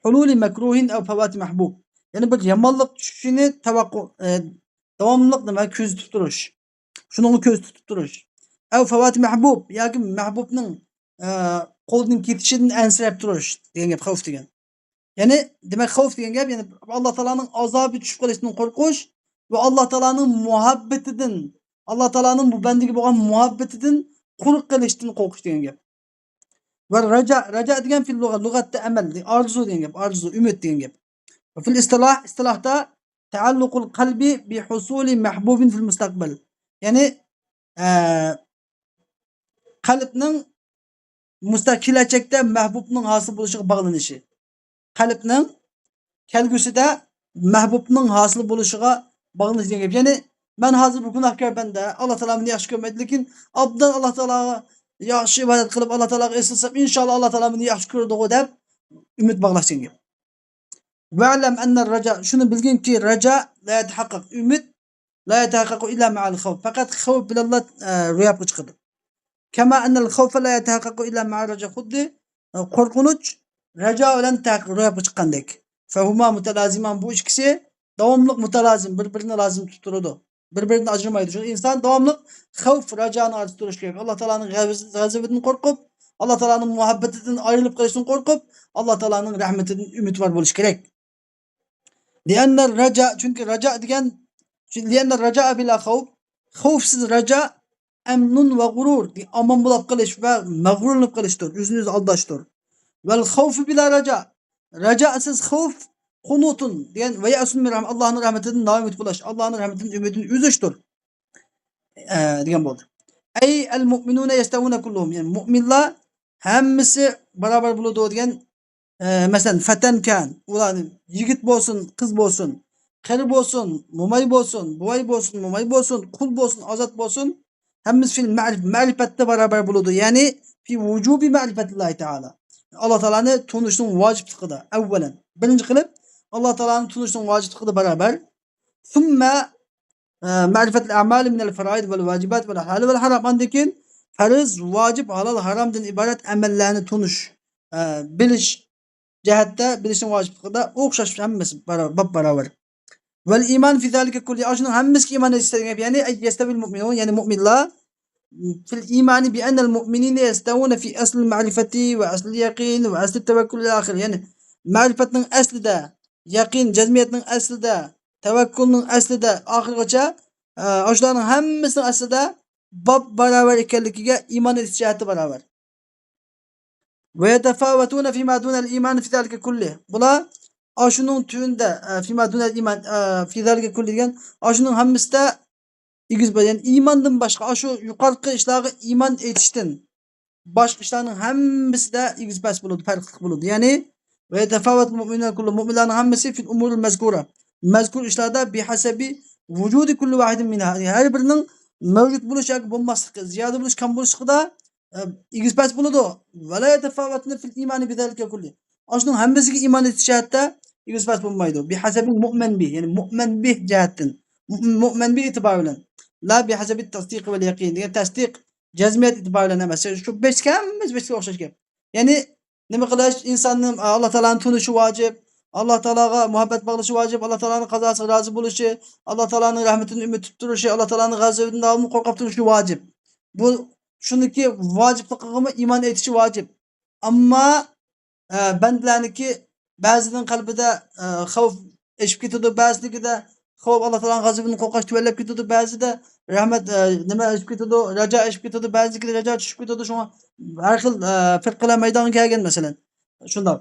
ھۇلۇلى مەكرۇھىن ئەۋ فەۋاتى مەھبۇب. يەنى بىر يامانلىق چۈشۈشىنى تەۋەققۇ، ئە، داۋاملۇق نېمە؟ كۆزىتىپ تۇرۇش. شۇنىڭغا كۆز تۇتۇپ تۇرۇش. ئەۋ فەۋاتى مەھبۇب، ياكى مەھبۇبنىڭ، ئە، قولىدىن كېتىشىدىن ئەنسىرەپ تۇرۇش دېگەن گەپ خوف دېگەن. يەنى، دېمەك، خوف دېگەن گەپ، يەنى ئاللا تائالانىڭ ئازابى چۈشۈپ قېلىشىدىن قورقۇش ۋە ئاللا تائالانىڭ مۇھەببىتىدىن، ئاللا تائالانىڭ بۇ بەندىگە بولغان مۇھەببىتىدىن قۇرۇق قېلىشتىن قورقۇش دېگەن گەپ. ۋە رەجا، رەجا دېگەن فىل لۇغە، لۇغەتتە ئەمەل، ئارزۇ دېگەن گەپ، ئارزۇ، ئۈمىد دېگەن گەپ. ۋە فىل ئىستىلاھ، ئىستىلاھتا تەئەللۇقۇل قەلبى بىھۇسۇلى مەھبۇبىن فىل مۇستەقبەل. يەنى، ئە، قەلبنىڭ مۇستەق-، كېلەچەكتە مەھبۇبنىڭ ھاسىل بولۇشىغا باغلىنىشى. قەلبنىڭ كەلگۈسىدە مەھبۇبنىڭ ھاسىل بولۇشىغا باغلىنىش دېگەن گەپ. يەنى، مەن ھازىر بىر گۇناھكار بەندە، ئاللا تائالا مېنى ياخشى كۆرمەيدۇ، لېكىن ئابدان ئاللا تائالاغا ياخشى ئىبادەت قىلىپ، ئاللا تائالاغا ئېسىلسام، ئىنشائاللا، ئاللا تائالا مېنى ياخشى كۆرىدىغۇ دەپ ئۈمىد باغلاش دېگەن گەپ. ۋەئلەم ئەننە رەجا، شۇنى بىلگىنكى، رەجا لا يەتەھەققەق، ئۈمىد لا يەتەھەققەقۇ ئىللا مەئەل خوف، پەقەت خوف بىلەنلا، ئە، روياپقا چىقىدۇ. كەما ئەننەل خوفە لا يەتەھەققەقۇ ئىللا مەئەر رەجا، خۇددى، ئە، قورقۇنچ رەجا بىلەن تەھەققە-، روياپقا چىققاندەك. فەھۇما مۇتەلازىمان، بۇ ئىككىسى داۋاملىق مۇتەلازىم، بىر-بىرىنى لازىم تۇتۇپ تۇرىدۇ. بىر-بىرىدىن ئاجرىمايدۇ. شۇڭا ئىنسان داۋاملىق خەۋپ، رەجانىڭ ئارىسىدا تۇرۇشى كېرەك. ئاللا تائالانىڭ غەز-، غەزىپىدىن قورقۇپ، ئاللا تائالانىڭ مۇھەببىتىدىن ئايرىلىپ قېلىشتىن قورقۇپ، ئاللا تائالانىڭ رەھمىتىدىن ئۈمىدۋار بولۇشى كېرەك. لىئەننە رەجا، چۈنكى رەجا دېگەن، لىئەننە رەجا بىلا خەۋپ، خەۋپسىز رەجا ئەمنۇن ۋە غۇرۇر، ئامان بولاپ قېلىش ۋە مەغرۇرلىنىپ قېلىشتۇر، ئۆزىنى ئۆزى ئالداشتۇر. ۋەل خەۋپى بىلا رەجا، رەجاسىز خەۋپ، قۇنۇتۇن دېگەن، ۋە يەئسۇن مىن رەھمە، ئاللانىڭ رەھمىتىدىن نائۈمىد بولۇش، ئاللانىڭ رەھمىتىدىن ئۈمىدىنى ئۈزۈشتۇر. ئە، دېگەن بولدى. ئەي ئەل مۇئمىنۇنە يەستەۋۇنە كۇللۇھۇم، يەنى مۇئمىنلار ھەممىسى بارابەر بولىدۇ دېگەن، ئە، مەسىلەن، فەتەن كان، ئۇلار يىگىت بولسۇن، قىز بولسۇن، قېرى بولسۇن، موماي بولسۇن، بوۋاي بولسۇن، موماي بولسۇن، قۇل بولسۇن، ئازاد بولسۇن، ھەممىسى فىل مەرىپ-، مەرىپەتتە بارابەر بولىدۇ. يەنى، في وجوب معرفة الله تعالى. ئاللا تائالانى تونۇشنىڭ ۋاجىپلىقىدا، ئەۋۋەلەن. بىرىنچى قىلىپ، ئاللا تائالانى تونۇشنىڭ ۋاجىپلىقىدا بارابەر. ثم، ئە، معرفة الأعمال من الفرائض والواجبات والحلال والحرام. ئاندىن كېيىن پەرز، ۋاجىپ، ھالال، ھارامدىن ئىبارەت ئەمەللەرنى تونۇش. ئە، بىلىش جەھەتتە بىلىشنىڭ ۋاجىپلىقىدا ئوخشاش ھەممىسى بارا-، باپباراۋەر. ۋەل ئىمان فى زالىكە كۇللى، ئاشۇنىڭ ھەممىسىگە ئىمان ئېيتىش دېگەن گەپ، يەنى ئەي يەستەۋىل مۇئمىنۇن، يەنى مۇئمىنلار فىل ئىمانى بىئەننەل مۇئمىنىنە يەستەۋۇنە فى ئەسلىل مەرىفەتى ۋە ئەسلىل يەقىن ۋە ئەسلىت تەۋەككۈل ئىلە ئاخىرى، يەنى مەرىپەتنىڭ ئەسلىدە، يەقىن، جەزمىيەتنىڭ ئەسلىدە، تەۋەككۈلنىڭ ئەسلىدە، ئاخىرغىچە، ئە، ئاشۇلارنىڭ ھەممىسىنىڭ ئەسلىدە باپباراۋەر ئىكەنلىكىگە ئىمان ئېيتىش جەھەتتە باراۋەر. ۋە يەتەفاۋەتۇنە فىما دۇنەل ئىمان فى زالىكە كۇللى. بۇلار ئاشۇنىڭ تۆۋىنىدە، ئە، فىما دۇنەل ئىمان، ئە، فى زالىكە كۇللى دېگەن، ئاشۇنىڭ ھەممىسىدە ئېگىز بار. يەنى ئىماندىن باشقا، ئاشۇ يۇقارقى ئىشلارغا ئىمان ئېيتىشتىن باشقا ئىشلارنىڭ ھەممىسىدە ئېگىز پەس بولىدۇ، پەرقلىق بولىدۇ. يەنى، ۋە يەتەفاۋەتۇل مۇئمىنۇنە كۇللۇ، مۇئمىنلارنىڭ ھەممىسى فىل ئۇمۇرىل مەزكۇرە، مەزكۇر ئىشلاردا بىھەسەبى ۋۇجۇدى كۇللى ۋاھىدىن مىنھا، ھەر بىرىنىڭ مەۋجۇت بولۇش ياكى بولماسلىقى، زىيادە بولۇش، كەم بولۇشلۇقىدا، ئە، ئېگىز پەس بولىدۇ. ۋە لا يەتەفاۋەتۇنە فىل ئىمانى بىزالىكە كۇللى، ئاشۇنىڭ ھەممىسىگە ئىمان ئېيتىش جەھەتتە ئېگىز پەس بولمايدۇ. بىھەسەبى مۇئمەن بىھ، يەنى مۇئمەن بىھ جەھەتتىن، مۇ-، مۇئمەن بىھ ئېتىبارى بىلەن. لا بىھەسەبى تەستىق ۋەل يەقىن دېگەن، تەستىق، جەزمىيەت ئېتىبارى بىلەن ئەمەس. شۇ بەشكە ھەممىسى بەشكە ئوخشاش گەپ. يەنى نېمە قىلىش؟ ئىنساننىڭ ئاللا تائالانى تونۇشى ۋاجىپ، ئاللا تائالاغا مۇھەببەت باغلىشى ۋاجىپ، ئاللا تائالانىڭ قازاسىغا رازى بولۇشى، ئاللا تائالانىڭ رەھمىتىنى ئۈمىد تۇتۇپ تۇرۇشى، ئاللا تائالانىڭ غەزىپىدىن داۋاملىق قورقۇپ تۇرۇشى ۋاجىپ. بۇ، شۇنىڭكى ۋاجىپلىقىغىمۇ ئىمان ئېيتىشى ۋاجىپ. ئەمما، ئە، بەندىلەرنىكى بەزىنىڭ قەلبىدە، ئە، خەۋپ ئېشىپ كېتىدۇ، بەزىلىكىدە خەۋپ، ئاللا تائالانىڭ غەزىپىدىن قورقۇش تۆۋەنلەپ كېتىدۇ، بەزىدە رەھمەت، ئە، نېمە ئېشىپ كېتىدۇ، رەجا ئېشىپ كېتىدۇ، بەزىلىكىدە رەجا چۈشۈپ كېتىدۇ. شۇڭا ھەر خىل، ئە، پىرقىلەر مەيدانغا كەلگەن، مەسىلەن. شۇنداق.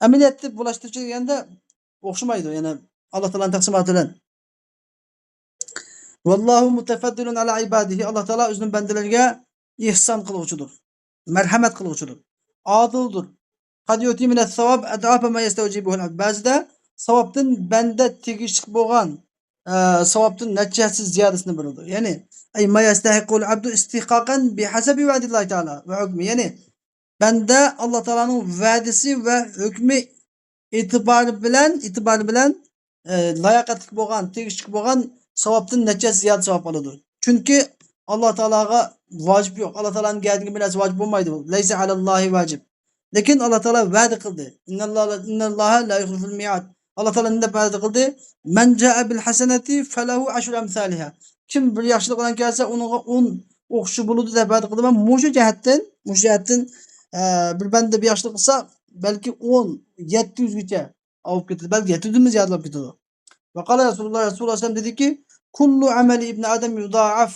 ئەمەلىيەتتە بۇلاشتۇرۇش دېگەندە ئوخشىمايدۇ، يەنى ئاللا تائالانىڭ تەقسىماتى بىلەن. ۋاللاھۇ مۇتەفەددىلۇن ئەلا ئىبادىھى، ئاللا تائالا ئۆزىنىڭ بەندىلىرىگە ئېھسان قىلغۇچىدۇر، مەرھەمەت قىلغۇچىدۇر، ئادىلدۇر. قەد يۇتى مىنەس ساۋاب ئەدئافە ما يەستەۋجىبۇھۇل ئەبد. بەزىدە ساۋابتىن بەندە تېگىشلىك بولغان، ئە، ساۋابتىن نەچچە ھەسسە زىيادىسىنى بېرىدۇ. يەنى، ئەي ما يەستەھىققۇل ئەبدۇ ئىستىھقاقەن بىھەسەبى ۋەدىللاھى تائالا ۋە ھۆكمى. يەنى، بەندە ئاللا تائالانىڭ ۋەدىسى ۋە ھۆكمى ئېتىبارى بىلەن، ئېتىبارى بىلەن، ئە، لاياقەتلىك بولغان، تېگىشلىك بولغان ساۋابتىن نەچچە ھەسسە زىيادە ساۋاب ئالىدۇ. چۈنكى ئاللا تائالاغا ۋاجىپ يوق. ئاللا تائالانىڭ گەدىنىگە بىر نەرسە ۋاجىپ بولمايدۇ. لەيسە ئەلەللاھى ۋاجىب. لېكىن ئاللا تائالا ۋەدە قىلدى. ئىنناللاھە، ئىنناللاھە لا يۇخلىفۇل مىئاد. ئاللا تائالا نېمە دەپ ۋەدە قىلدى؟ مەن جائە بىل ھەسەنەتى فەلەھۇ ئەشرۇ ئەمسالىھا. كىم بىر ياخشىلىق بىلەن كەلسە، ئۇنىڭغا ئون ئوخشىشى بولىدۇ دەپ ۋەدە قىلدى. مانا مۇشۇ جەھەتتىن، مۇشۇ جەھەتتىن، ئە، بىر بەندە بىر ياخشىلىق قىلسا، بەلكى ئون، يەتتە يۈزگىچە ئاۋۇپ كېتىدۇ. بەلكى يەتتە يۈزدىنمۇ زىيادىلاپ كېتىدۇ. ۋە قال رەسۇلۇللاھ، رەسۇلۇللاھ سەللەللاھۇ ئەلەيھى ۋەسەللەم دېدىكى، كۇللۇ ئەمەلى ئىبنى ئادەم يۇدائەف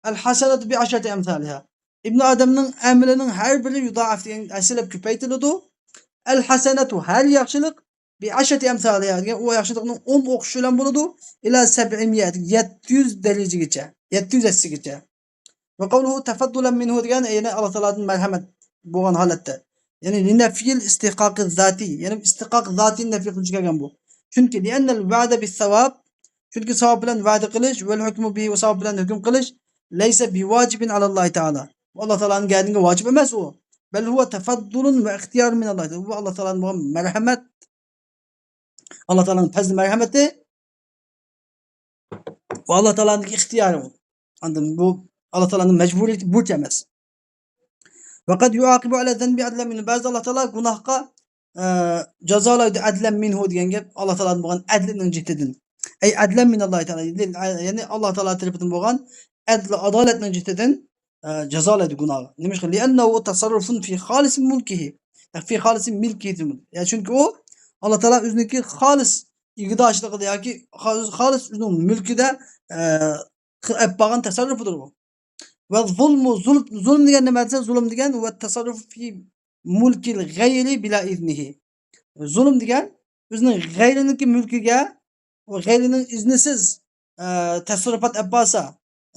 ئەل ھەسەنەتۇ بىئەشرەتى ئەمسالىھا. ئىبنى ئادەمنىڭ ئەمىلىنىڭ ھەر بىرى يۇدائەف دېگەن ھەسسىلەپ كۆپەيتىلىدۇ. ئەل ھەسەنەتۇ، ھەر ياخشىلىق، بىئەشرەتى ئەمسالىھا دېگەن، ئۇ ياخشىلىقنىڭ ئون ئوخشىشى بىلەن بولىدۇ. ئىلا سەبئىمىئە، يەتتە يۈز دەرىجىگىچە، يەتتە يۈز ھەسسىگىچە. ۋە قەۋلۇھۇ تەفەددۇلەن مىنھۇ دېگەن، يەنى ئاللا تائالادىن مەرھەمەت بولغان ھالەتتە. يەنى لىنەفيىل ئىستىھقاقى زاتى، يەنى ئىستىھقاق زاتىنى نەفي قىلىشقا كەلگەن بۇ. چۈنكى لىئەننەل ۋەدە بىسساۋاب، چۈنكى ساۋاب بىلەن ۋەدە قىلىش، ۋەل ھۆكمۇ بىھى، ۋە ساۋاب بىلەن ھۆكۈم قىلىش، لەيسە بىۋاجىبىن ئەلەللاھى تائالا، بۇ ئاللا تائالانىڭ گەدىنىگە ۋاجىپ ئەمەس ئۇ. بەل ھۇۋە تەفەددۇلۇن ۋە ئىختىيارۇن مىنەللاھ، بۇ ئاللا تائالادىن بولغان مەرھەمەت، ئاللا تائالانىڭ پەزلى مەرھەمىتى، بۇ ئاللا تائالانىڭ ئىختىيارى بۇ. ئاندىن بۇ ئاللا تائالانىڭ مەجبۇرىيىتى، بۇرچى ئەمەس. ۋەقەد يۇئاقىبۇ ئەلە زەنبى ئەدلەن مىنھۇ. بەزىدە ئاللا تائالا گۇناھقا، ئە، جازالايدۇ. ئەدلەن مىنھۇ دېگەن گەپ ئاللا تائالادىن بولغان ئەدلىنىڭ جىھىتىدىن. ئەي ئەدلەن مىنەللاھى تائالا. يەنى ئاللا تائالا تەرىپىدىن بولغان ئەدل، ئادالەتنىڭ جىھىتىدىن، ئە، جازالايدۇ گۇناھقا. نېمىشقا؟ لىئەننەھۇ تەسەررۇفۇن فى خالىسى مۈلكىھى. فى خالىسى مىلكىھى. يا چۈنكى ئۇ ئاللا تائالا ئۆزىنىڭكى خالىس ئىگىدارچىلىقىدا ياكى خالىس، خالىس ئۆزىنىڭ مۈلكىدە، ئە، قىلىپ بارغان تەسەررۇپىدۇر بۇ. ۋە زۇلمۇ، زۇل-، زۇلۇم دېگەن نېمە دېسە، زۇلۇم دېگەن ۋە تەسەررۇف فى مۇلكىل غەيرى بىلا ئىزنىھى. زۇلۇم دېگەن ئۆزىنىڭ غەيرىنىڭكى مۈلكىگە، ئۇ غەيرىنىڭ ئىزنىسىز، ئە، تەسەررۇپات ئەپ بارسا،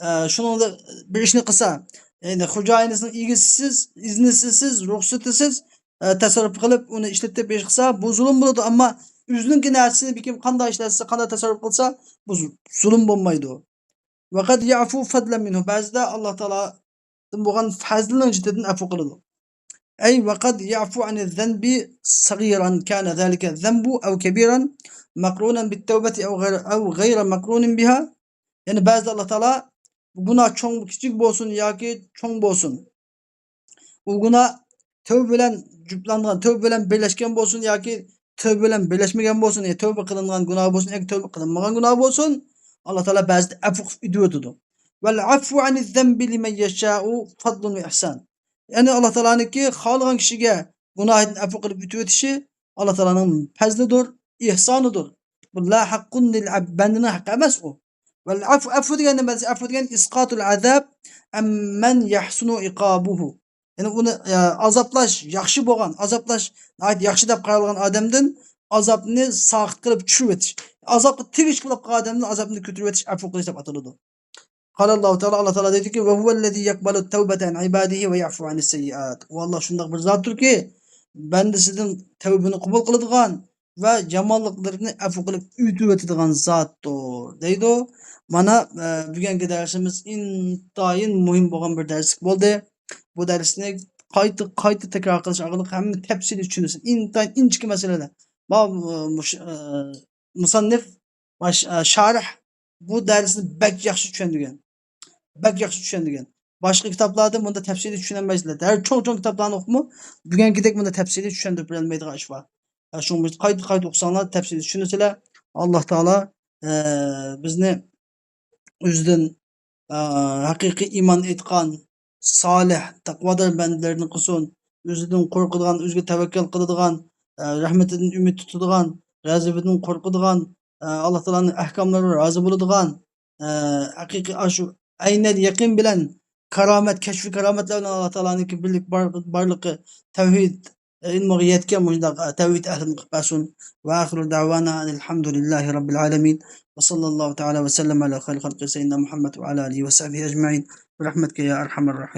ئە، شۇنىڭدا بىر ئىشنى قىلسا، يەنى خوجايىنىسىنىڭ ئىگىسىسىز، ئىزنىسىسىز، رۇخسىتىسىز، ئە، تەسەررۇپ قىلىپ، ئۇنى ئىشلىتىپ بىر ئىش قىلسا، بۇ زۇلۇم بولىدۇ. ئەمما ئۆزىنىڭكى نەرسىسىنى بىر كىم قانداق ئىشلەتسە، قانداق تەسەررۇپ قىلسا، بۇ زۇ-، زۇلۇم بولمايدۇ. ۋەقەد يەئفۇ فەدلەن مىنھۇ. بەزىدە ئاللا تائالادىن بولغان پەزلىنىڭ جىددىدىن ئەپۇ قىلىدۇ. ئەي ۋەقەد يەئفۇ ئەنىز زەنبى سەغىرەن كانە زالىكە زەنبۇ ئەۋ كەبىرەن مەقرۇنەن بىتتەۋبەتى ئەۋ غەيرە، ئەۋ غەيرە مەقرۇنىن بىھا. يەنى بەزىدە ئاللا تائالا بۇ گۇناھ چوڭ، كىچىك بولسۇن ياكى چوڭ بولسۇن، ئۇ گۇناھ تۆۋبە بىلەن جۈپلانغان، تۆۋبە بىلەن بىرلەشكەن بولسۇن ياكى تۆۋبە بىلەن بىرلەشمىگەن بولسۇن، يا تۆۋبە قىلىنغان گۇناھ بولسۇن ياكى تۆۋبە قىلىنمىغان گۇناھ بولسۇن، ئاللا تائالا بەزىدە ئەپۇ قىلىپ ئۆتۈۋېتىدۇ. والعفو عن الذنب لمن يشاء فضل وإحسان. يەنى ئاللا تائالانىڭكى خالىغان كىشىگە گۇناھىدىن ئەپۇ قىلىپ ئۆتۈۋېتىشى ئاللا تائالانىڭ پەزلىدۇر، ئېھسانىدۇر. بۇ لا ھەققۇن لىل ئەب-، بەندىنىڭ ھەققى ئەمەس ئۇ. والعفو، ئەپۇ دېگەن نېمە دېسە، ئەپۇ دېگەن إسقاط العذاب عمن يحسن عقابه. يەنى ئۇنى، ئە، ئازابلاش ياخشى بولغان، ئازابلاش ناھايىتى ياخشى دەپ قارايدىغان ئادەمدىن ئازابنى ساقىت قىلىپ چۈشۈرۈۋېتىش. ئازابقا تېگىشلىك بولۇپ قالغان ئادەمدىن ئازابنى كۆتۈرۈۋېتىش ئەپۇ قىلىش دەپ ئاتىلىدۇ. قال الله تعالى، ئاللا تائالا دەيدۇكى، وهو الذي يقبل التوبة عن عباده ويعفو عن السيئات. ئۇ ئاللا شۇنداق بىر زاتتۇركى، بەندىسىدىن تەۋبىنى قوبۇل قىلىدىغان ۋە يامانلىقلىرىنى ئەپۇ قىلىپ ئۆتۈۋېتىدىغان زاتتۇر، دەيدۇ. مانا، ئە، بۈگۈنكى دەرسىمىز ئىنتايىن مۇھىم بولغان بىر دەرسلىك بولدى. بۇ دەرسنى قايتا، قايتا تەكرار قىلىش ئارقىلىق ھەممە تەپسىلىي چۈشىنىسىز. ئىنتايىن ئىنچىكە مەسىلىلەر. ما-، مۇش-، ئە، مۇسەننىف ۋە ش-، ئە، شارىھ بۇ دەرسنى بەك ياخشى چۈشەندۈرگەن. بەك ياخشى چۈشەندۈرگەن. باشقا كىتابلاردا بۇنداق تەپسىلىي چۈشىنەلمەيسىلەر. ھەر چوڭ-چوڭ كىتابلارنى ئوقۇپمۇ بۈگۈنكىدەك بۇنداق تەپسىلىي چۈشەندۈرۈپ بېرەلمەيدىغان ئىش بار. ھە، شۇڭا قايتا-قايتا ئوقۇساڭلار تەپسىلىي چۈشىنىسىلەر. ئاللا تائالا، ئە، بىزنى ئۆزىدىن، ئە، ھەقىقىي ئىمان ئېيتقان، سالىھ، تەقۋادار بەندىلەردىن قىلسۇن. ئۆزىدىن قورقىدىغان، ئۆزىگە تەۋەككەل قىلىدىغان، ئە، رەھمىتىدىن ئۈمىد تۇتىدىغان، غەزىپىدىن قورقىدىغان، ئە، ئاللا تائالانىڭ ئەھكاملىرىغا رازى بولىدىغان، ئە، ھەقىقىي ئاشۇ ئەينەل يەقىن بىلەن كارامەت، كەشفى كارامەتلەر بىلەن ئاللا تائالانىڭكى بىرلىك بار-، بارلىقى، تەۋھىد ئىلمىغا يەتكەن مۇشۇنداق تەۋھىد ئەھلىدىن قىلىپ بەرسۇن. وآخر دعوانا أن الحمد لله رب العالمين. وصلى الله تعالى وسلم على خير خلقه سيدنا محمد وعلى آله وصحبه أجمعين. برحمتك يا أرحم الراحمين.